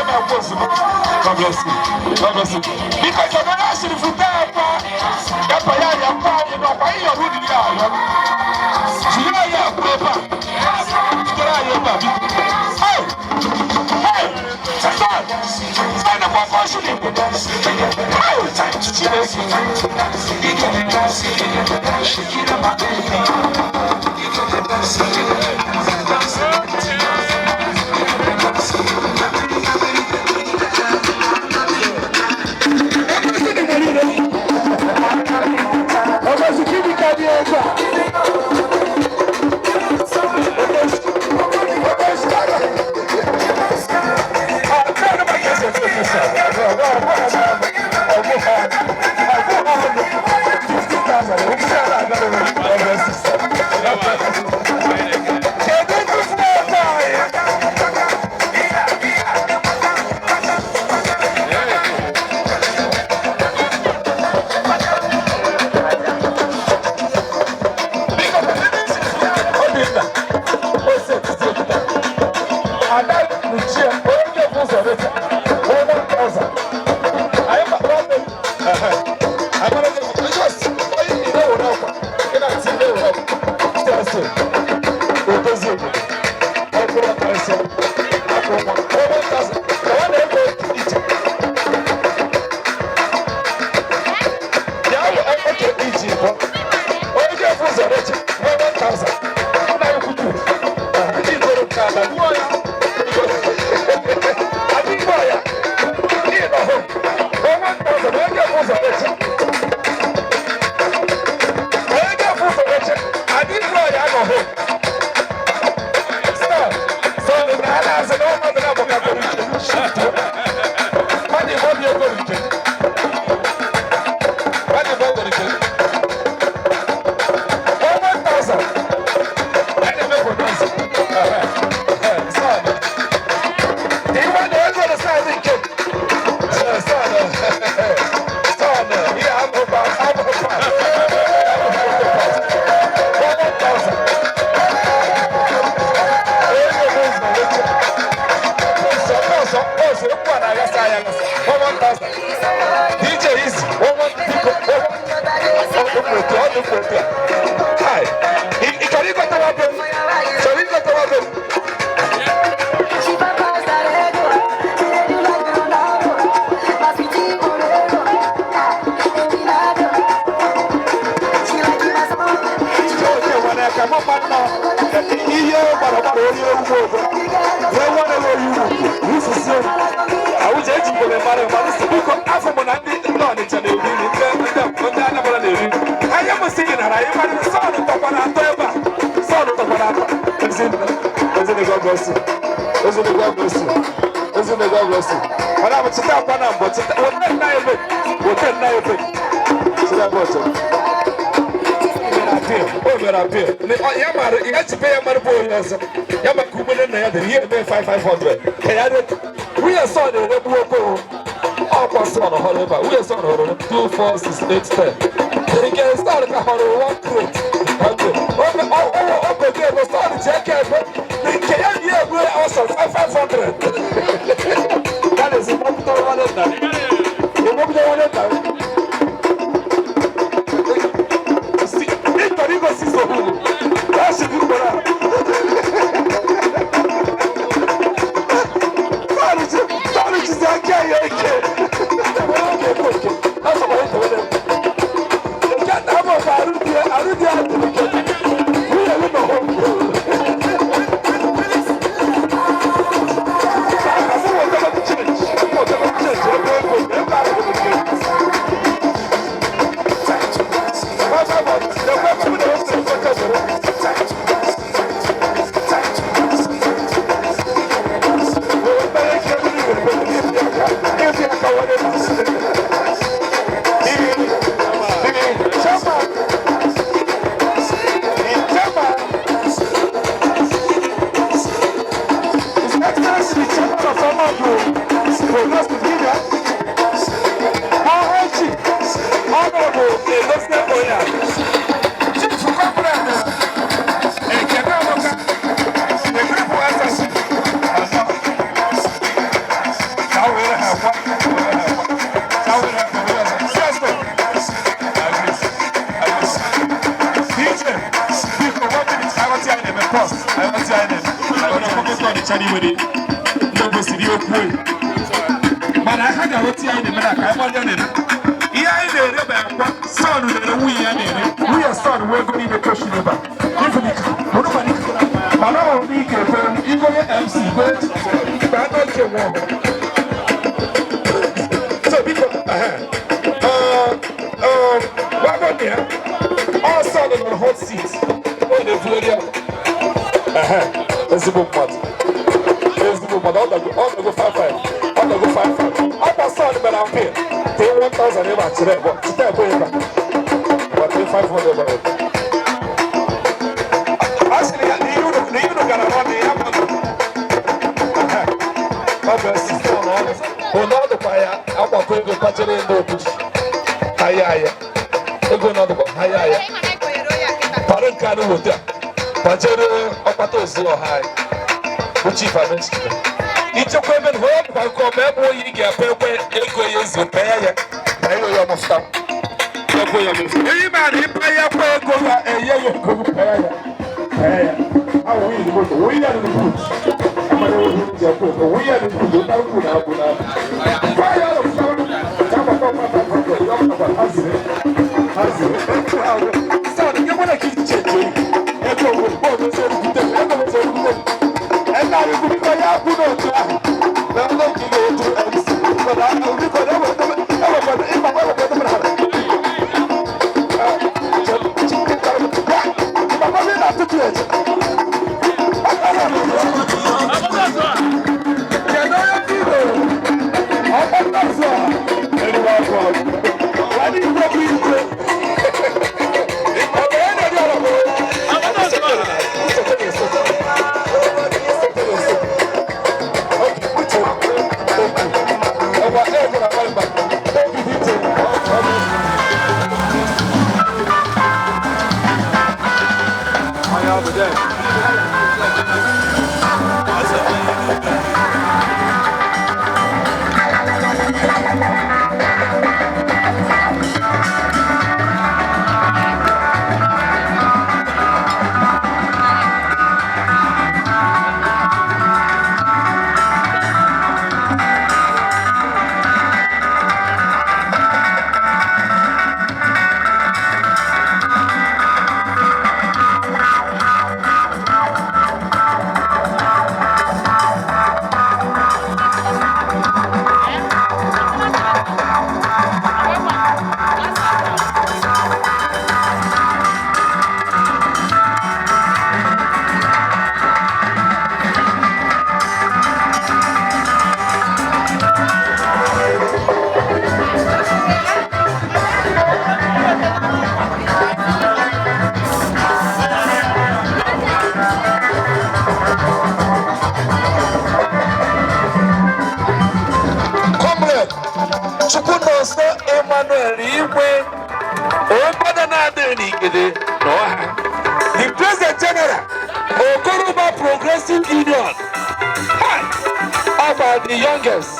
God bless you. God bless you. Because you're not asking for that. na-ewere ọkwa. Ị na-ati na-ewere ọkwa. Chelsea, odozi obodo. Ọkwụrụ karịsịa. Akwụkwọ. 1,000. Ka ọ na-ego iche. Ya wụ oke iji bụ. Onye ga-efu ụzọ n'echi, 1,000. Nna ya kwutu. Ndị goro nke ala. Adị mgbe ya. Ndị nọ hụ. 1,000. Onye ga-efu ụzọ n'echi. Onye ga-efu ụzọ n'echi. Adị mgbe ya nọ hụ. Star. So na a na-asị na ọnọdụ na-agbakọrọ ike. Mmadụ Igbo bi ego nke. Mmadụ Igbo goro nke. 1,000. A na-eme produce. Son. Do you want to go to side and kick? Son. Son. Yeah, I'm about. I'm about. 1,000. DJ is one Hi. Ị chọrọ ịgote nwa be m? Chọrọ ịgote nwa be m? Ihe gbara gbara onye ugbo obo wee nwere onye ugwu wufusie awụja eji mgbere mara mmadụ si biko afọ m na ndị ndị Ọnịcha na-eri nri ndị ndị Anambra na-eri nri anya m si gị nara anyị mara sọọnụ tọkwa na atọ ebe a sọọnụ tọkwa na atọ. Ezinne, God bless you. Ezinne, God bless you. Ezinne, God bless you. Ọ na-abụ chita akwa na mbọ chita weta nna ebe weta nna ebe chita mbọ chita o mere appeal. Ya mara ya chipe ya mara bụ onye ọzọ ya maka ugbene nna ya dịrị ihe eme 5500 ka ya dị nwunye sọ na-eregbu okwu ọkwa sọ na họrọ ebe a nwunye sọ na họrọ 2 4 6 8 10 nke sọ ka họrọ 1 crate 100 ogogo ego sọ ji aka ebe nke ya na ihe egbu ọsọ 5500. That is ịgbapụta nwanne nna ịgbapụta nwanne nna. Ịchọrọ igosi nsogbu ya si gị ugboro a. Tọọnụ jizi aka ya eke. Nke na abụ ka arụ dị arụ dị adịrị nke nwunye gị nọ hụ. Mana ha ga-aghọta ihe anyị na-eme na ka anyị gbalịa na-eme ihe anyị na-ere bụ akwa sọn na-ere nwunye ya na-ere nwunye sọn wee ego niile koshi n'ebe a mana ọ bụ ike ekwe igonye MC mgbe anụ oke nwe ọhụrụ. So biko gwago na ya ọ sọn nọ na hot seat ọ na-ebugheri ya ezigbo mmadụ ezigbo mmadụ ọ dago 5-5 ọ dago 5-5 ọkwa sọn mere apịl tee 1,000 ebe a chịrị ebe chịta ebe ebe a tee 500 ebe a sịrị ya na ihe unu gara n'ọnụ ya mmadụ ọ bụ esi ụlọ ọdụkwa ya akwakọ ego kpachere ndị okwu ahịa ahịa ego n'ọdụkwa ahịa ahịa para nke anụ wote a gbajere ọkpata ozu ọha anyị bụ chief amechikere ichekwa ebe na onye bụkwa nke ọma ebe oyi ga-epe ekwe ego ya ezu pee ya na ego ya ọmụfụta. Onye ma na ịpa ya kwa ego ya enye ya ego paya ya. Paya ya. Ahụ wunye moto, wunye ya n'buut. Amara wunye ji ekwe ego, wunye ya n'buut, ụta nkwụ na akwụ na. Paya ya n'buut, chama kwa kwa kwa kwa kwa kwa hazire. Hazire. Sọ nke nwere ka iche eche. Ego wo bọọlụ sọ rugide, ego sọ rugide. Ẹnna arúgbó bíkọ ya kú n'otu ahụ. Na ndị nke ga-etu MC. Mana biko na ewekwana ịma ewekwana mara ha. Comrade Chukwunonso Emmanuel Igwe Ogbonna na-adịghị n'Igede na Ọha, the President General, Okoroba Progressive Union. Hi! Ọgba the youngest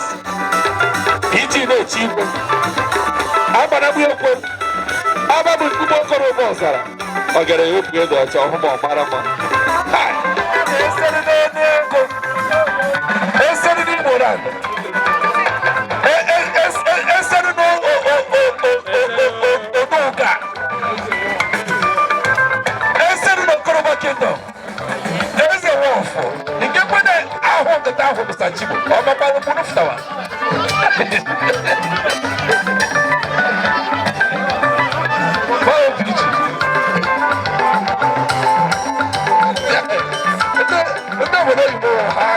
PG na-eche igwe agbanagbu ekwe agbabụ mkpụkpọ Okoroba ọzara ọgara ya obi ego ọcha ọhụma ọmara mma. Hi! Esere n'elu ego esere n'Igbo land esere n'Odoga esere n'Okoroba Kingdom eze nwọfọ nke kwene ahụ nkịta ahụ bụ Sachibo ọmakwara mkpụrụ fụtawa. Báwo PG? Ndị obodo oyibo ha.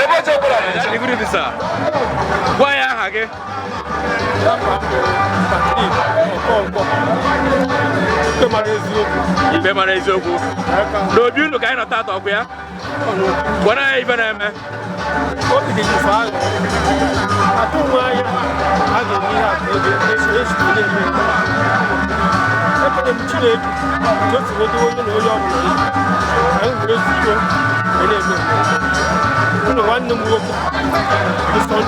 Ebe ọjọọ bụla na-eche. Good evening, sir. Gwa ya aha gị. Ikpe mara eziokwu. N'obi unu ka anyị nọ taata ọkụ ya. Gwara ya ife na-eme. Obi dị ife ahụ. Atụ nwa anya a ga-eme ihe atụ ebe esi na-eme. Ekele m Chineke ka o si wee dowe onye na onye ọbụla ya. Anyị were ezigbo wee na-eme. Ụlọ nwanne m nwoke bụ Sunday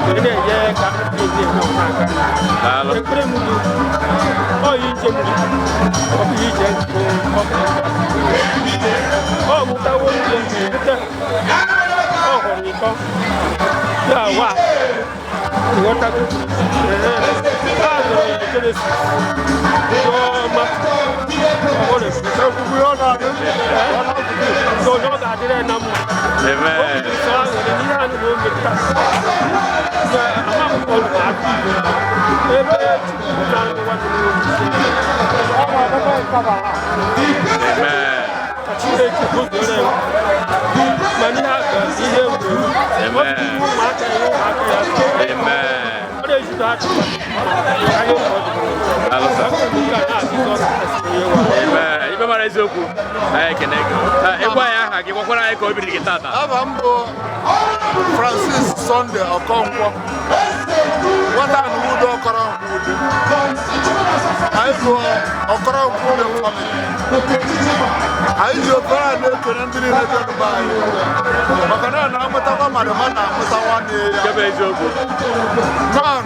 wee na-enye ka na-eme ọma aka. Ekpere m bụ ọ ije m ọ bụ ije ọ mụtawo ndị mụta ọ hụrụ ịkọ ya wa ịghọtago a nọrọ ya Jenesis ọma ọ ga-adịrị na mma. Amen. Ibe mara eziokwu. Anyị ekene gị. Ịgwa ya aha gị, gwakwara anyị ka obi dị gị tata. Aha m bụ Francis Sunday Okonkwo. Nwata na udo ọkọrọ nkwụ udo. Anyị bụ ọkọrọ nkwụ udo family. Anyị ji okoro a na-ekene ndị niile bịara be anyị. Maka na ọ na-amụtakwa mmadụ ma na-amụta nwanne ya. Nke bụ eziokwu. Nan.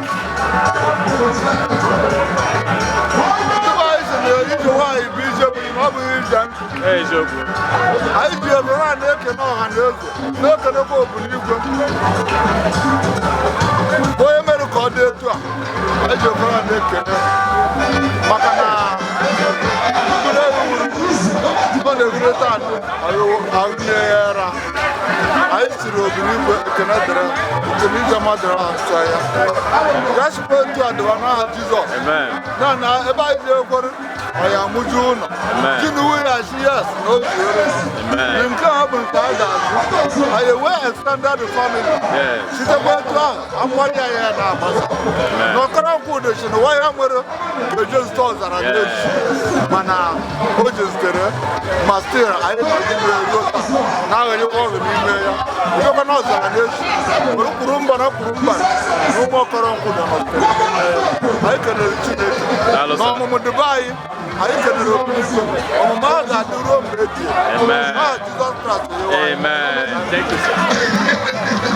Ndị be anyị sị na ije nwaanyị bụ ije bụ na ọ bụghị ije nkụ. Eziokwu. Anyị ji ebere a na-ekene ọha na eze na-ekenekwa obuligwe onye mere ka ọ dị etu a. Anyị ji ebere a na-ekene maka na mkpụrụ ewu ọ na-egwure taa ahụ ya ra. Anyị siri obuligwe ekene dịrị ekene ije mmadụ ha nsọ ya ya sikwa etu a dịwa n'aha Jizọs. Amen. Na ebe anyị ji ekwere ọ ya amụju ụlọ. Amen. Gịnị weghachi yes na o zuere. Amen. Nke a bụ nke a ga-azụ anyị wee extended family. Sitekwa etu ahụ akwari anyị ya na-agbasa. Amen. Na ọkara nkwụ udochi na nwa ya nwere eje zụta ọzara n'echi mana o jezitere ma stil anyị nọgidere ruo taa na-aghanyekwa ọrụ n'ime ya edekwa na ọzara n'echi were kwuru mba na kwuru mba na ụmụ ọkọrọ nkwụ nọ n'ime ya. Anyị kelere Chineke Daalụ, na sir. ọmụmụ dịbe anyị. Anyị kelere obiligwe ọmụmụ a ga-adị ruo mgbe ebi ebi. Amen. Aha Jizọs Kraịst onyenwe anyị. Amen. Thank you, sir.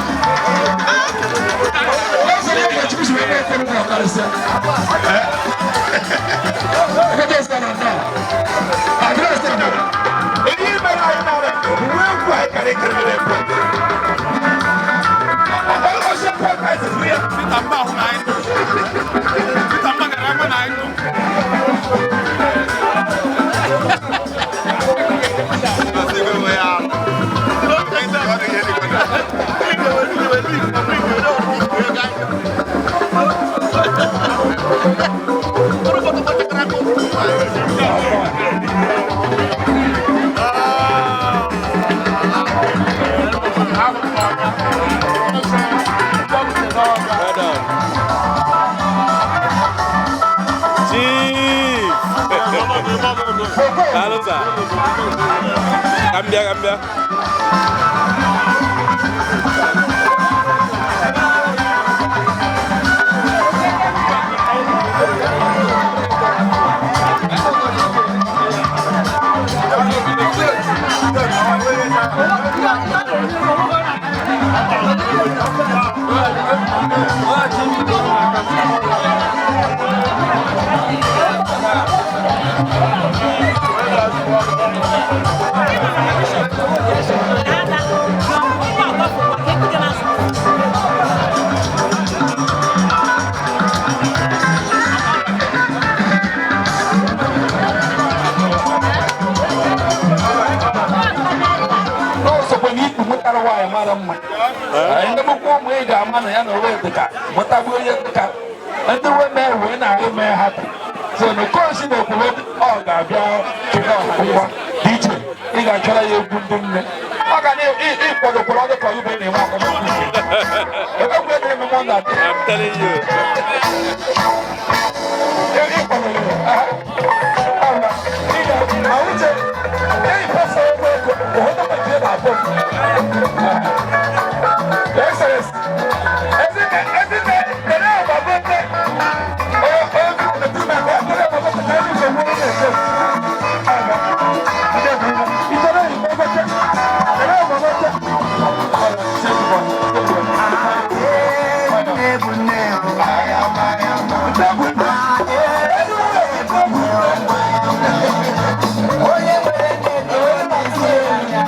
Well done. Chief. Daalụ, sir. Ka m bịa, ka m bịa. N'osokwe na ikpu mụtara nwaanyị mara mma. Ndị mụkwa ụmụ ị ga-ama na ya na onwe dịka mụtagbu onye dịka ndị nwe mee wee na-ahụ mee ha so na okosi na ekwuru ọ ga-abịa kene ọha ngwa dị iche. Ị ga-achọrọ ya egwu ndị nne ọ ga na ịkwadokwara ọdụ ka ibe na-enwe akọmọkụ ebekwe na ememe ọ na-adị. I'm telling you. Onye nwere nne na onye na-esi ya.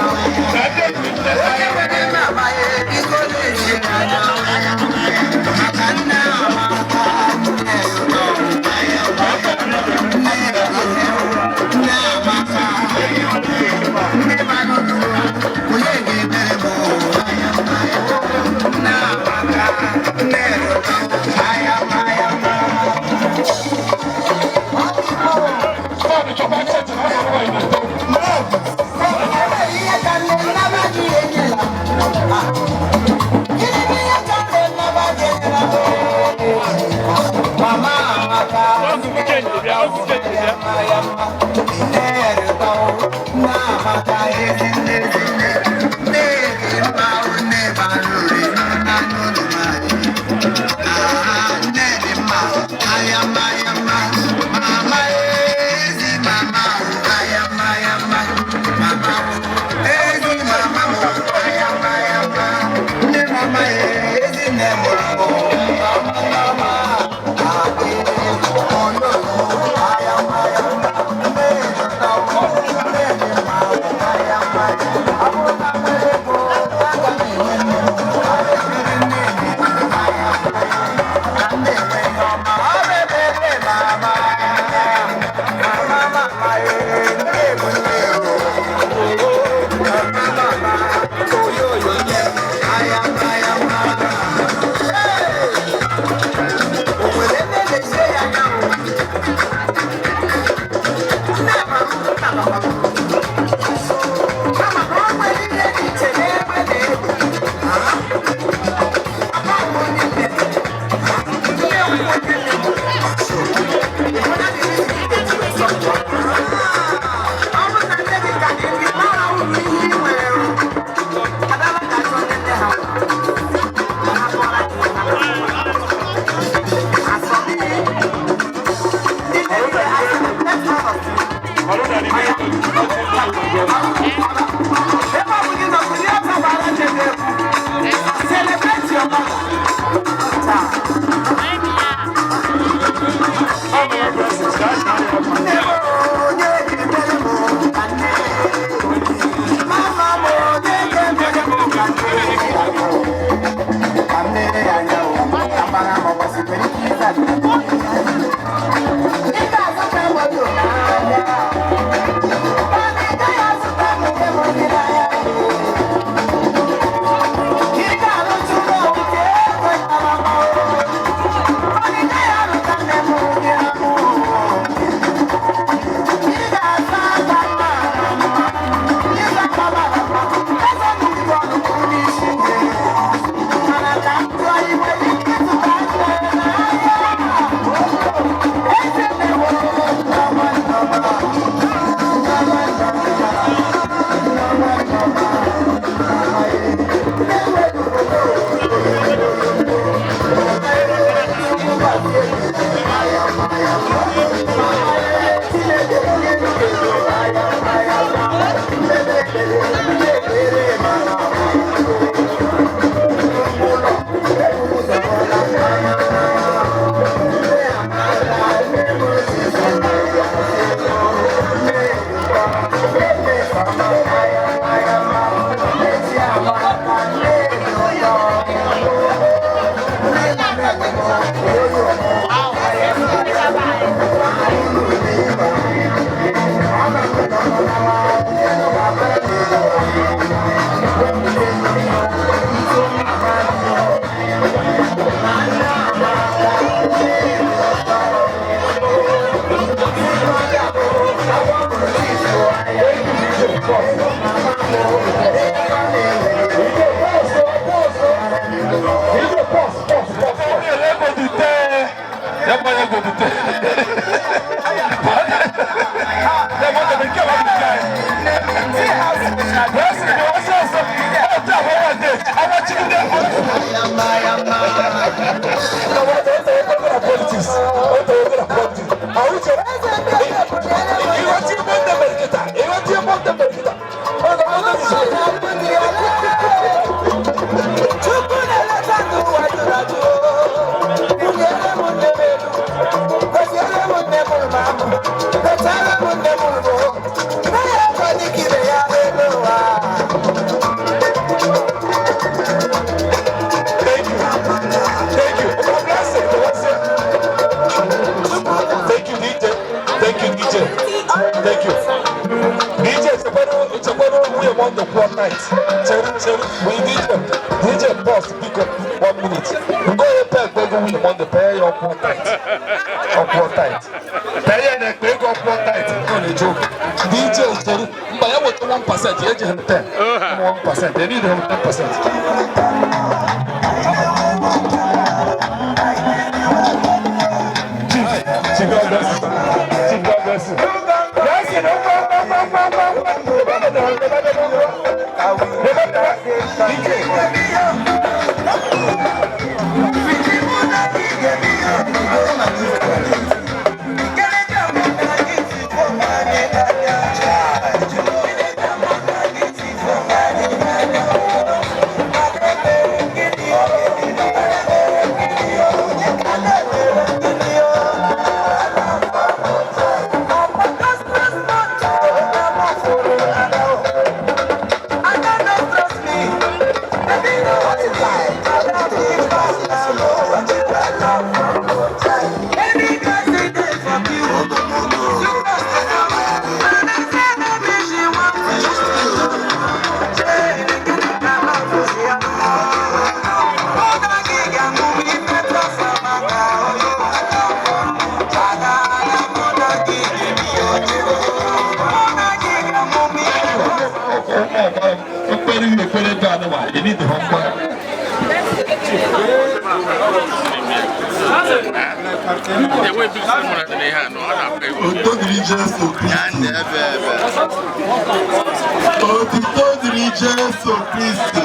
Otito dịrị Jesu Kristi.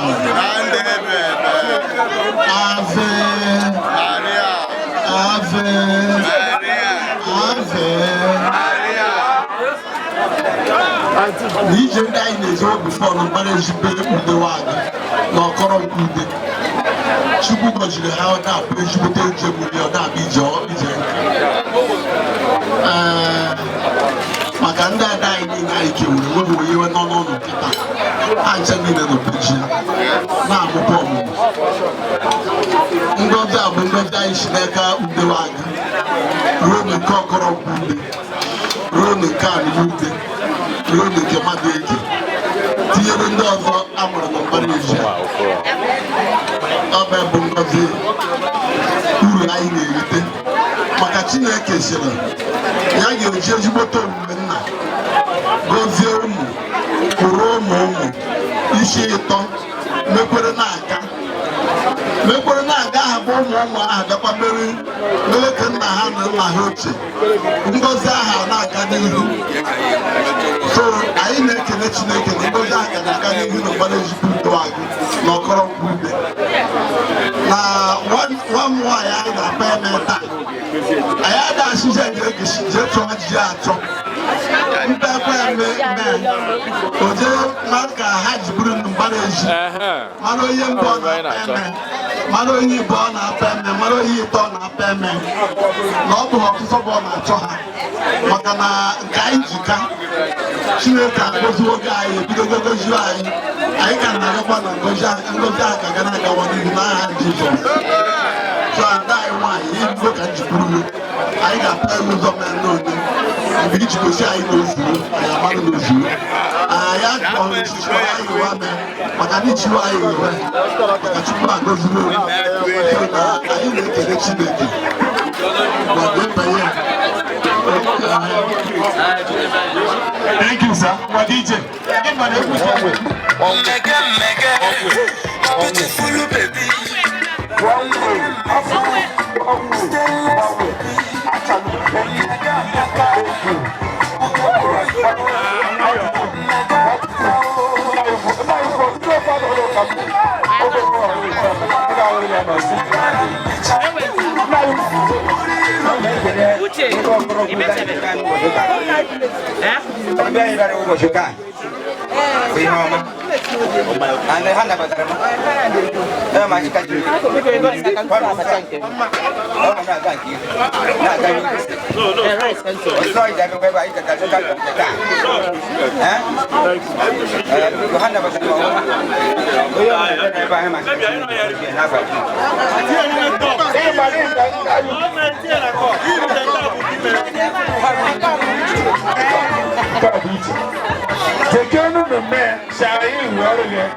Ave. Ave. Ave. N'ije ndị anyị na-eje obi fọlụ mgbara ezigbo ude nwanyị na ọkọrọ nke ude. Chukwu gọziri ha ọ na-abụ ezigbote njem uri ọ na-abụ ije ije ee maka ndị ada anyị niile anyị kewuru enweghị onye iwe nọ n'ụlọ nkịta ha ncha niile nọ be ji na-amụkwa ọmụmụ. Ngọzi a bụ ngọzi anyị si n'aka udewe anyị ruo nke ọkọrọ nkwụ ude, ruo nke anụmude, ruo nke mmadụ eke, tinyere ndị ọzọ a mụrụ na mbara ezi a. Ọ bụ bụ ngọzi uru anyị na-erite maka Chineke sịrị ya ga-eji ezigbote omume nna gọzie ụmụ kwụrụ ụmụ ụmụ isi ịtọ Mekwere na-aga, mekwere na-aga aha bụ ụmụ ụmụ ahụ bịakwa mere mere ka nna ha na nna ha ochie ngozi ahụ na-aga n'ihu. So anyị na-ekele Chineke na ngozi ahụ ga na-aga n'ihu na mgbara ezigbo udo anyị na ọkọrọ nkwụ na nwa m nwaanyị anyị na-akpa eme taa. Anyị adachije jee chọọ ejije achọ mpekwe eme mee oje mara ka ha ji bụrụ mbara ezi, mara onye mbụ ọ na-akpa eme, mara onye ibe ọ na-apa eme, mara onye ite ọ na-apa eme, na ọ bụ ọtụtụ bụ ọ na-achọ ha, maka na nke anyị ji ka Chineke agọziwo oge anyị ebidogo gozie anyị, anyị ka na-agakwa na ngozi ahụ ka ga na-agawa n'ihu n'aha Jizọs. So ada anyị nwaanyị ibido ka njikwuru anyị ga-apa ya ụzọ mee n'onye mgbe iji gosi anyị na ozuru anyị amalụ na ozuru anyị akpọrọ chichikwara anyị ụwa mee maka na ichiwe anyị ụwa maka Chukwu agọziri na anyị na-ekele Chineke. Thank you, sir. Ngwa DJ. Mega, mega, beautiful baby. One way, one way, one way. Uche, Ọbịa anyị bịara ụbọchị taa bụ ihe ọma. And ha nabatara m. Ee, ma chika jiri. Ọ na-aga nke ihu. Na-aga n'ihu. Ọsọ ije abịakwa ebe anyị ga-aga nke taa. Ee? Ee, biko ha nabatara m ọma. Onye ọbụla bịara ebe anyị maka n'afọ Tekenu mmemme ṣàyè ìwé ọrụ yẹn.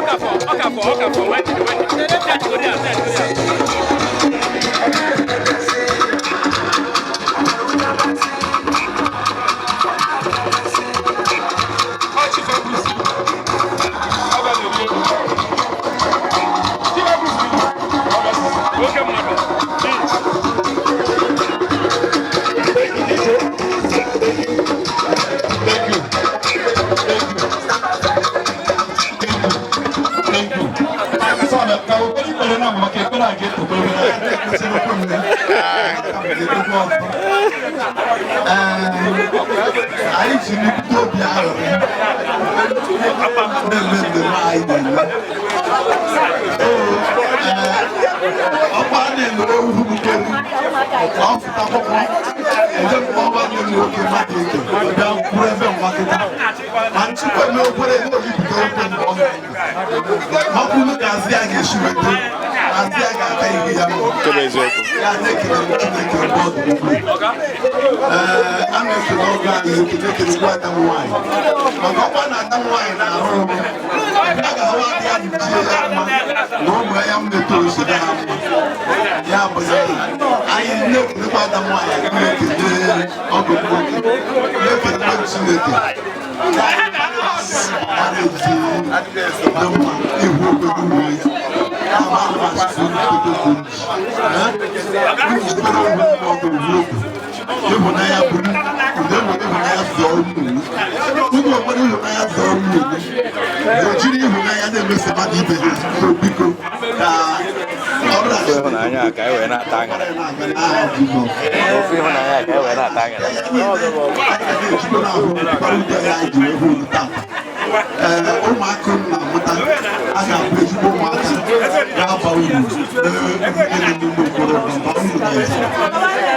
Ọkafọ, wait, wait. Oke mmadụ. Anyị ji nnukwu obi aghụghọ na-eme mmemme anyị na-eme. Ọkwa a na-emere ewu bukere ka ọ fụta akwụkwọ eje mkpọ nwanne m nwoke mmadụ eke bịa kwuru ebe nwa kịta ma nchịkwa eme okwere ebe olipụta okwe mgbe ọ maka unu ka azị ya ga-esi weta azị ya ga-ata iri ya mma. Ya na-ekele m Chineke mgbe ọ dị ukwuu. Ee, a na-ekele ọgọ anyị ekele ekelekwa ada m nwaanyị maka ọkwa na ada m nwaanyị na-arụ ọrụ a ga-ahụ aka ya jie ya mma na ụmụ ya mmeta osi ha mma. Ya bụ na anyị na-ekelekwa ada m nwaanyị aga na-ekele ọgọ m nwoke na-ekelekwa Chineke ịhụnanya bụrụ ịhụnanya zọọ ụmụ ụmụ ịhụnanya zọọ ụmụ ejiri ịhụnanya na-emeso mmadụ ibe ha. Biko ka Ofu ịhụnanya ka e wee na-ata aṅara. Ofu ịhụnanya ka e wee na-ata aṅara. Ee, ụmụaka m na-amụta a ga-abụ ezigbo ụmụaka ga-aba uru n'ime okorobịa ba uru na eze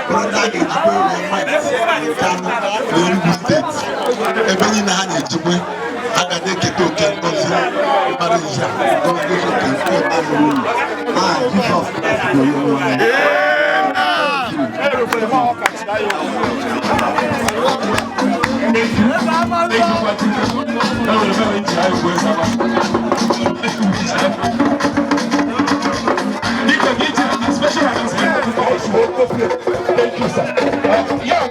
bụrụ ndị a ga-ejikwa ewe mmadụ n'Enugu steeti ebe niile ha na-ejikwe a ga na-eketa oke ngozi mara ije ngozi oke nke bara uru aha Jizọs Kraịst bụ onye nwe anyị. Thank you, sir. Yeah.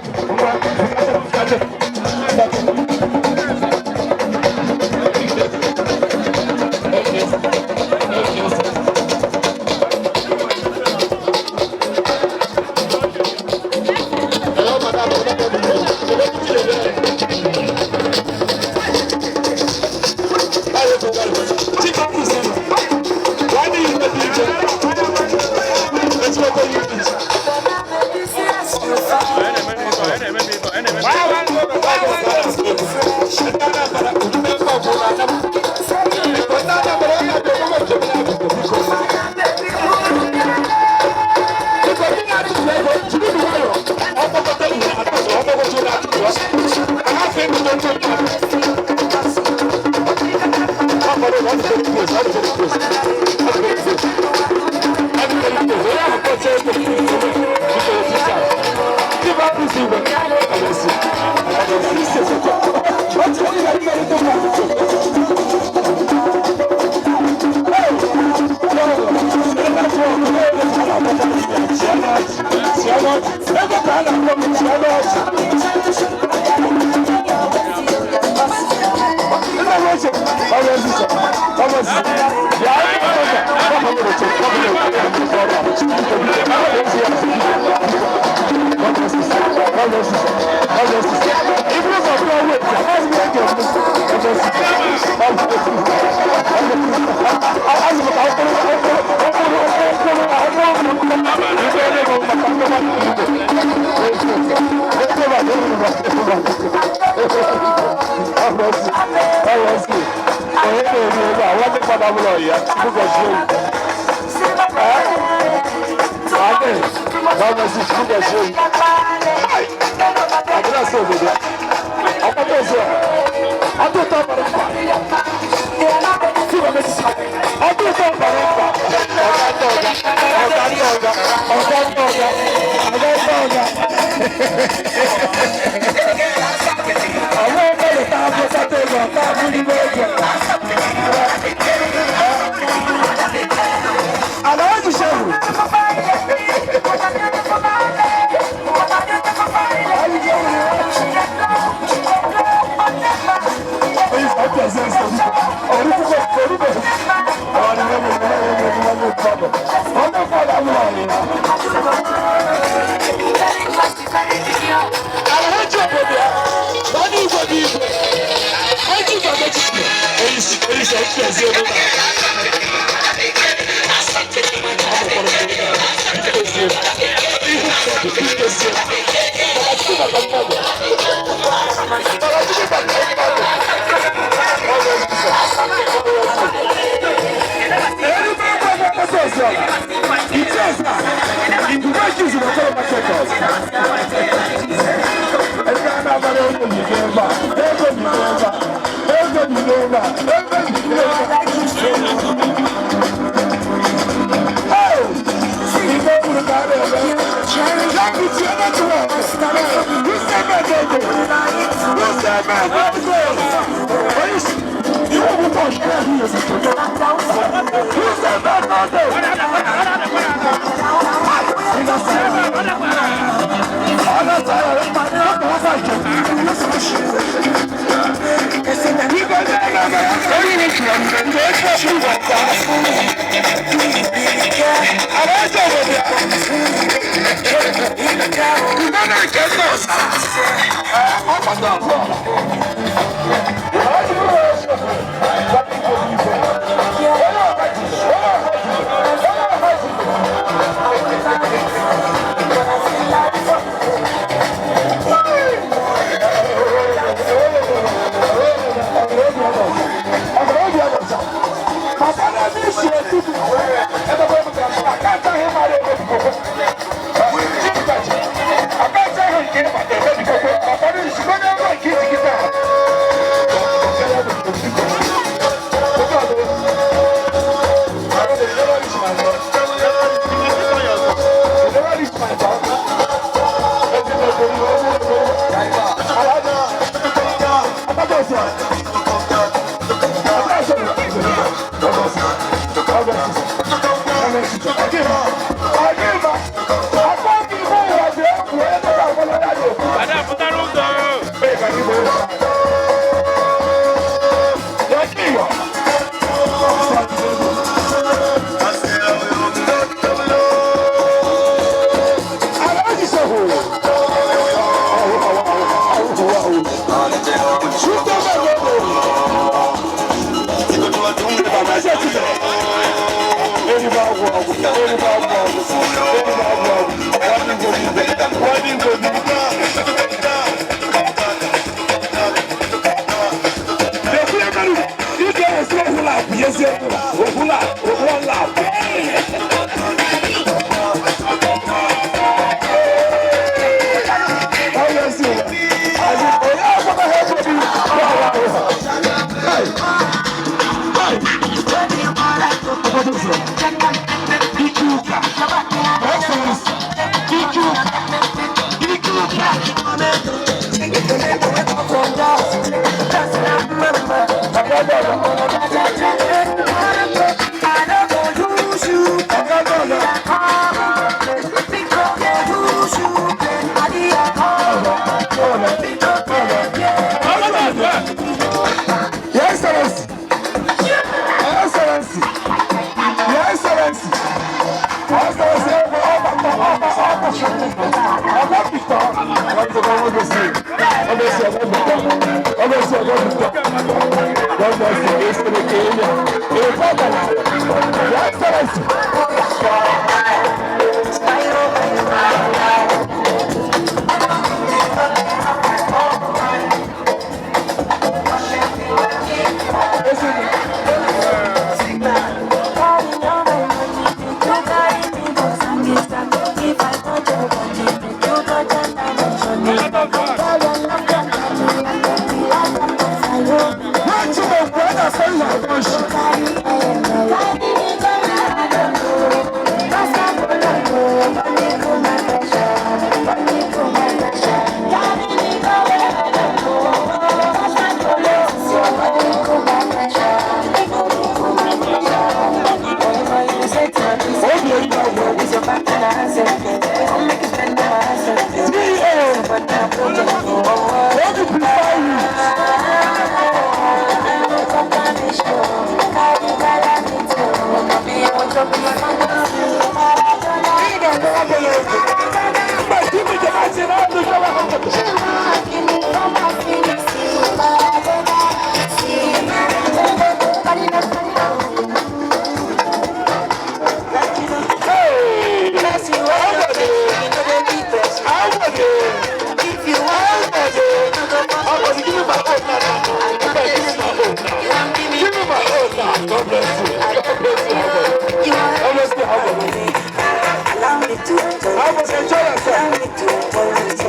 you. God bless you. God bless you. How much enjoy yourself?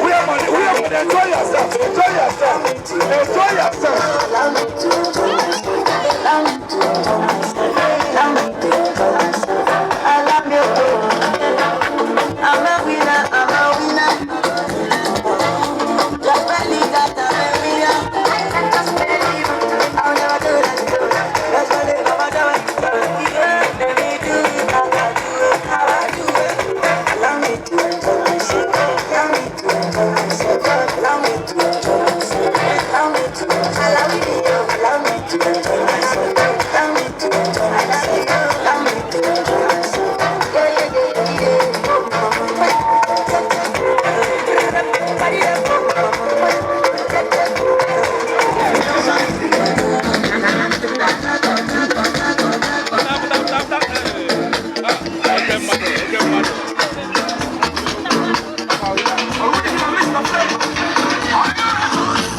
We are money, we are money. Enjoy yourself. Enjoy yourself. Enjoy yourself. I'm a winner, I'm a winner. Just believe that I'm a winner. Just believe I'll never do that. Just believe I'm a do it. Let me do it, I can do it, I do it. Allow me to enjoy myself. Allow me to enjoy myself. Allow me to enjoy myself. Allow me to allow me, allow me to enjoy myself. Allow me to enjoy myself. Allow me to enjoy myself. Yeah, yeah, yeah, yeah.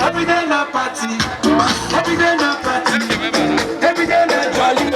Every day na party, every day na party, every day na jolly.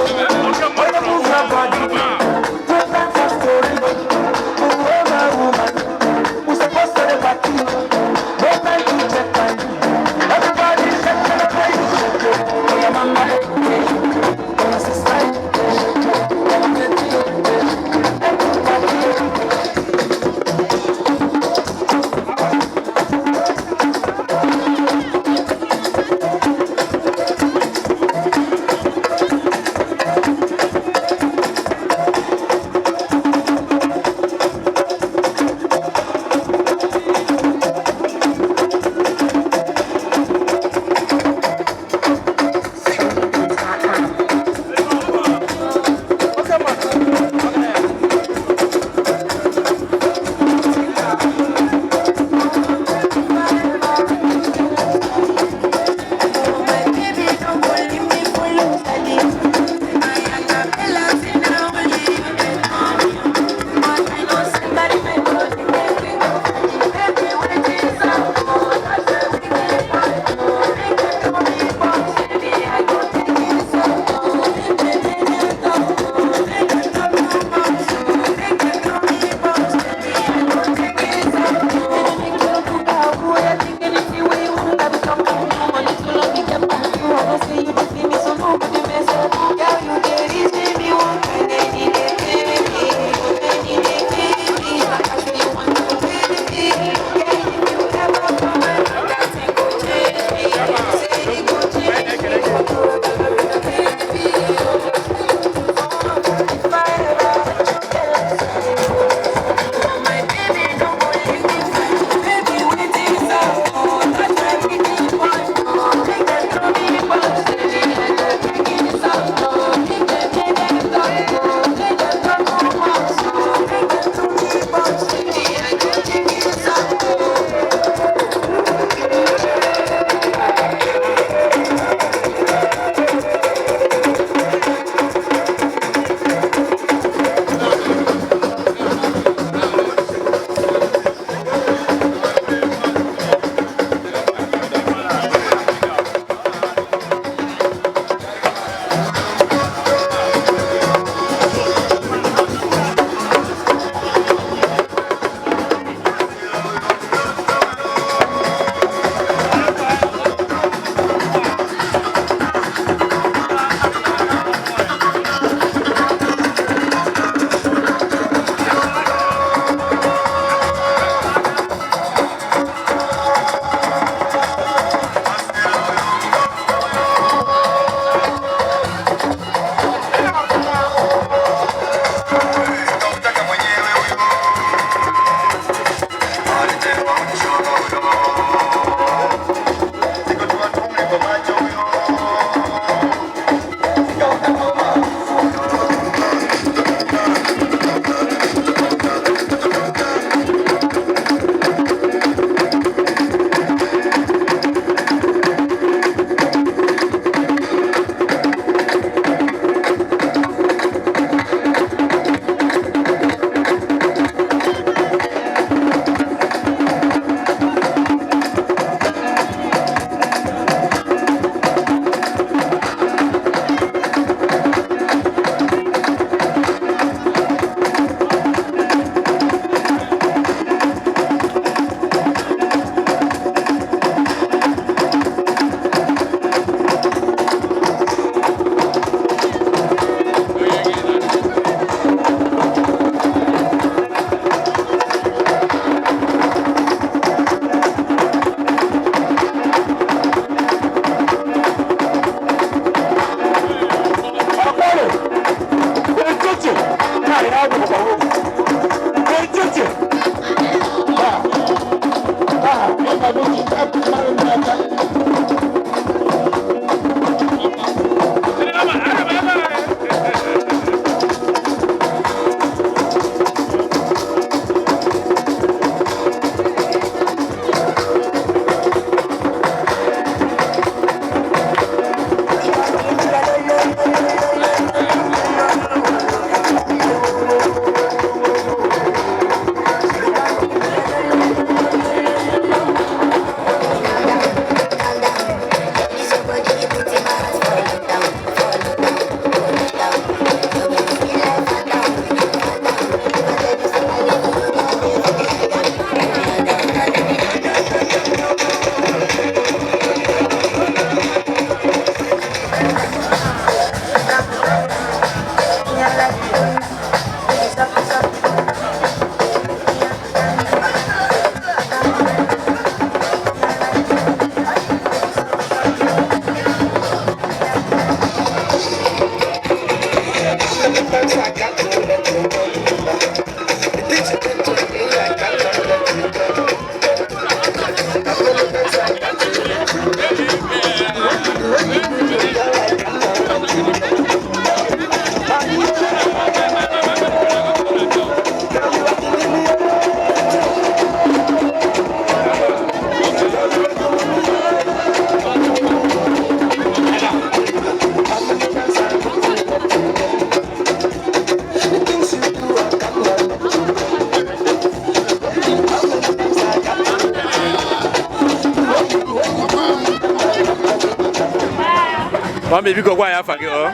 Mami, biko gwa ya afa gị ọ.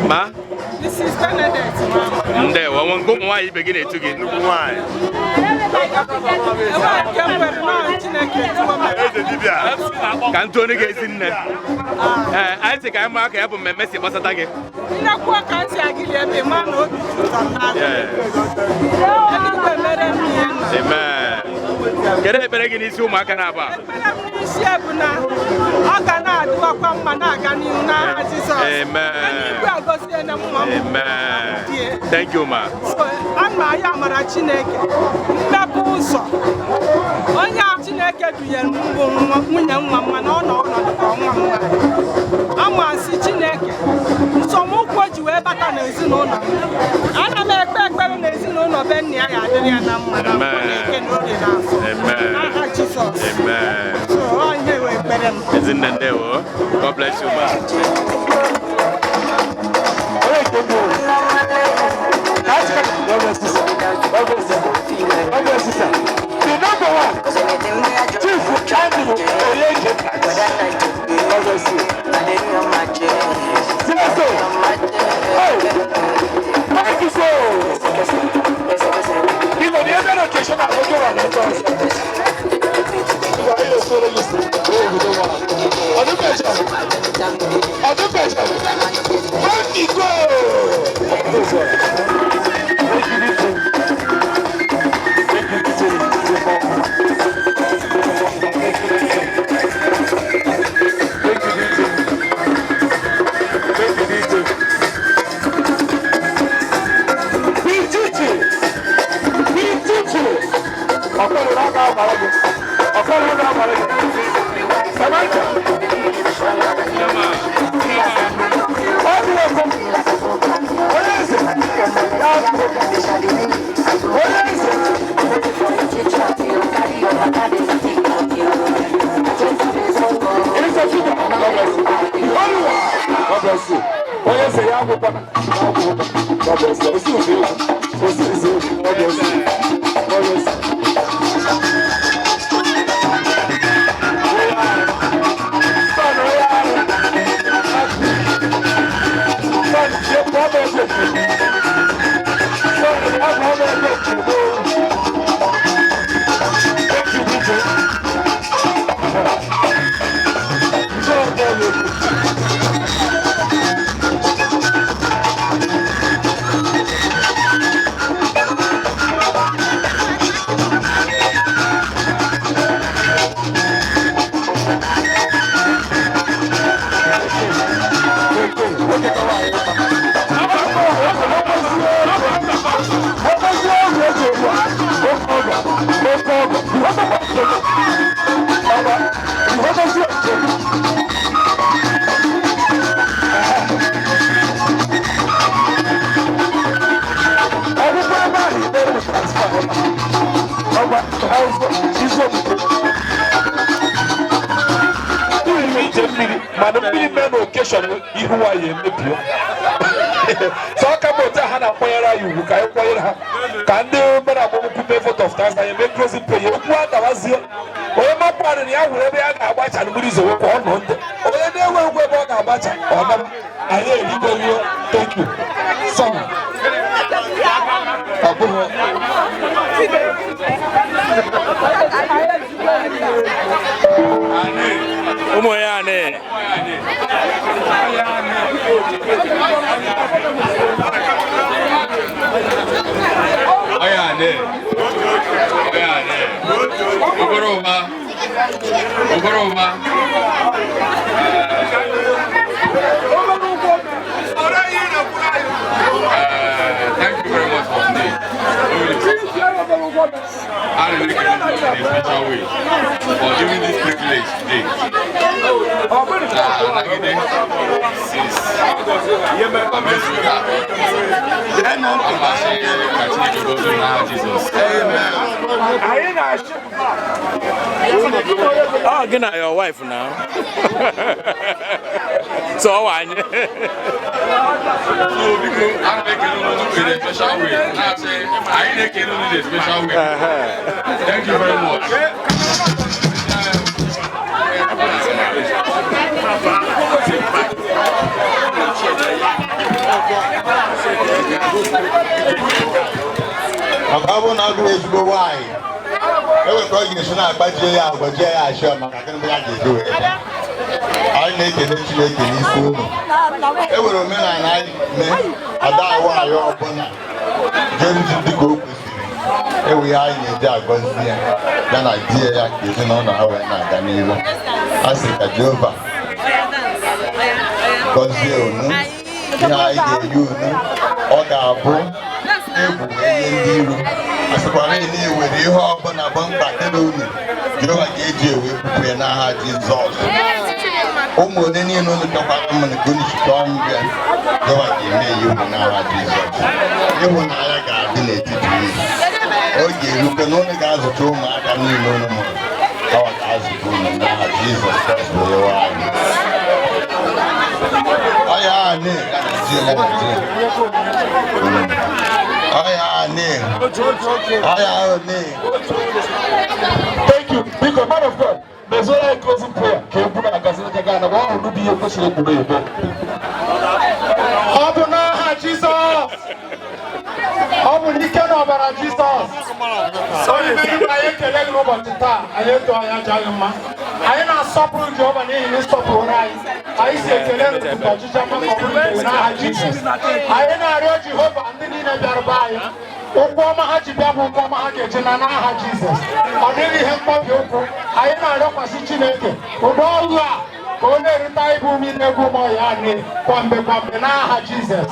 Ma? This is Benedict Mama. Ndewo, nwe nke ụmụ nwaanyị ibe gị na-etu gị. Nnukwu nwaanyị. Ka ntụ onye ga-esi nne. Ee, anyị sị ka anyị maa ka ya bụ mmemme si gbasata gị. Nnekwu ka ntị agịrị ebe ma na obi jụrụ m n'aka. Eluigwe mere m ihe nna. Amen. Kedu ekpere gị n'isi ụmụaka na-aba? Ekpere m n'isi bụ na ọ ga na-adịwakwa mma na-aga n'ihu n'aha Jizọs. Amen. Eluigwe agọzie na nwa m. Amen. Thank you, ma. So, ana m ayọ amara Chineke mmepe ụzọ onye a Chineke dunyere m bụ nwunye nwa m mana ọ nọ ọnọdụ ka nwa m nwaanyị. Amasị Chineke nsọmụkwụ o ji wee bata n'ezinụlọ m. Ana m ekpe ekpere n'ezinụlọ be nna ya ga-adịrị ya na mma na nkwụ na eke na orie na afọ. Amen. N'aha Jizọs. Amen. So, ọ ihe wee ekpere m. Ezinne ndewo. God bless you, ma. The number one, Chief Andrew Oyeje. God bless you. CSO. Oh, thank you so. You know, the other occasion I go to Thank you. nke gị. Ọgba, ihodozie nke gị. Ọgwụgwọ ebe ahụ ikpere bụ transfa ebe a. Ọgba, ọzọ, izu omume. Mmiri ije mmiri, mana mmiri mee na okeshọn ihu nwanyị emebio. So ọ ka mma otu a ha na-akwanyere anyị ugwu ka anyị kwanyere ha, ka ndị mere agbamnkwụ mee vote of thanks, anyị mee closing prayer, okwu adawazie. Onye mapụ arị na ya hụrụ ebe ya ga-agbacha mmiri zowe ka ọ nọ ndị onye na-enweghị ebe ọ ga-agbacha ọ naba anyị erigoruo. Thank you. Song ọ bụghị. Ụmụ ya ne. Ọya ne. Ọya ne. Ogoroma. Ogoroma. Thank you very much for today. I really thank you in a special way for giving this privilege today. Since Jesus. Oh, gị na your wife now. So ọ anyị. So biko, ana m ekele unu in a special way. Na-asị, anyị na-ekele unu in a special way. Thank you very much. Maka ọ bụrụ na ọ gụrụ ezigbo nwaanyị, enwere ka ọ ga-esi na-agbajie ya agbajie ya achị maka gịnị bụ ya ga-eji wee bịa. Anyị na-ekele Chineke n'isi unu. E nwere omenala anyị mee ada awụ anyị ọbụla jee nju dịka o kwesịrị. Ewu ya anyị na-eji agọzi ya ya na di ya ka ezinụlọ ha wee na-aga n'ihu. A sị ka Jehova gọzie unu, ihe anyị ga-enye unu ọ ga-abụ egwu wee nye ndị iro. A sịkwara na ewere ihe ọbụla bụ mkpa dịrị unu, Jehova ga-eji ewe bupụ ya n'aha Jizọs. Ụmụ ole niile unu chọkwara mma nke unu si chọọ mbịa, Jehova ga-eme ya unu n'aha Jizọs. Ịhụnanya ga-adị n'etiti unu. Oge erukwe na unu ga-azụta ụmụaka niile unu mụrụ, Jehova ga-azụta unu n'aha Jizọs Kraịst bụ Onyenwe anyị. Ọya anị ya Naijiria. Ọya anị. Ọya anị. Thank you. Biko, man of God, mezuola anyị closing prayer ka egwu na-agazi n'aka gaa na ọ hụrụ bụ ihe kwesịrị ekwuru ebe. Ọ bụ n'aha Jizọs. Ọ bụ n'ike na ọbara Jizọs. Onye mere anyị ekele gị n'ụbọchị taa, anyị eto anyị aja gị mma. Anyị na-asọpụrụ Jehova n'ihi na ịsọpụrụ anyị. Anyị si ekele n'ụtụtụ ọchịchị mma ka ọ bụrụ nke n'aha Jizọs. Anyị na-arịọ Jehova ndị niile bịara be anyị. Ụkwụ ọma ha ji bịa bụ ụkwụ ọma ha ga-eji na n'aha Jizọs. Ọ dịghị ihe mkpọbi ụkwụ. Anyị na-arịọkwasị Chineke ụdọ ọrụ a ka ọ na-erute ibu ume na-egwu ụmụ ya nne kwamgbe kwamgbe n'aha Jizọs.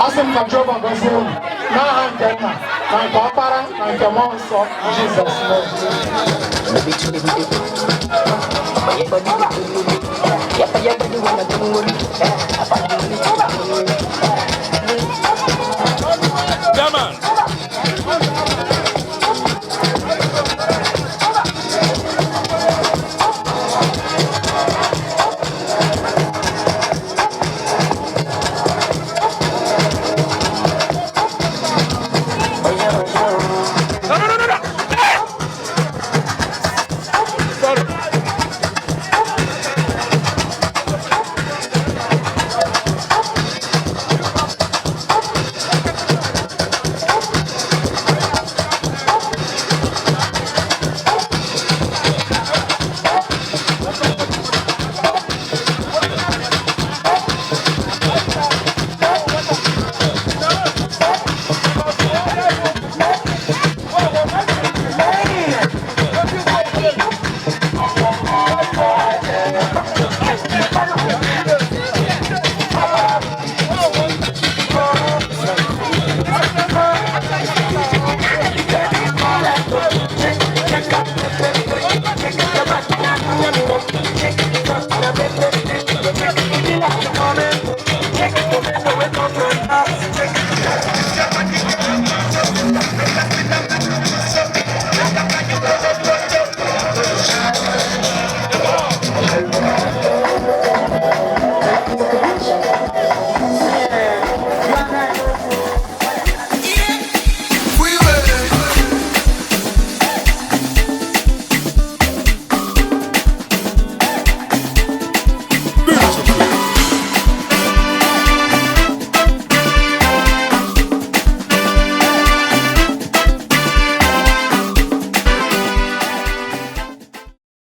Asị m ka Jehova gọzie unu n'aha nke nna na nke ọkpara na nke mmụọ nsọ Jizọs.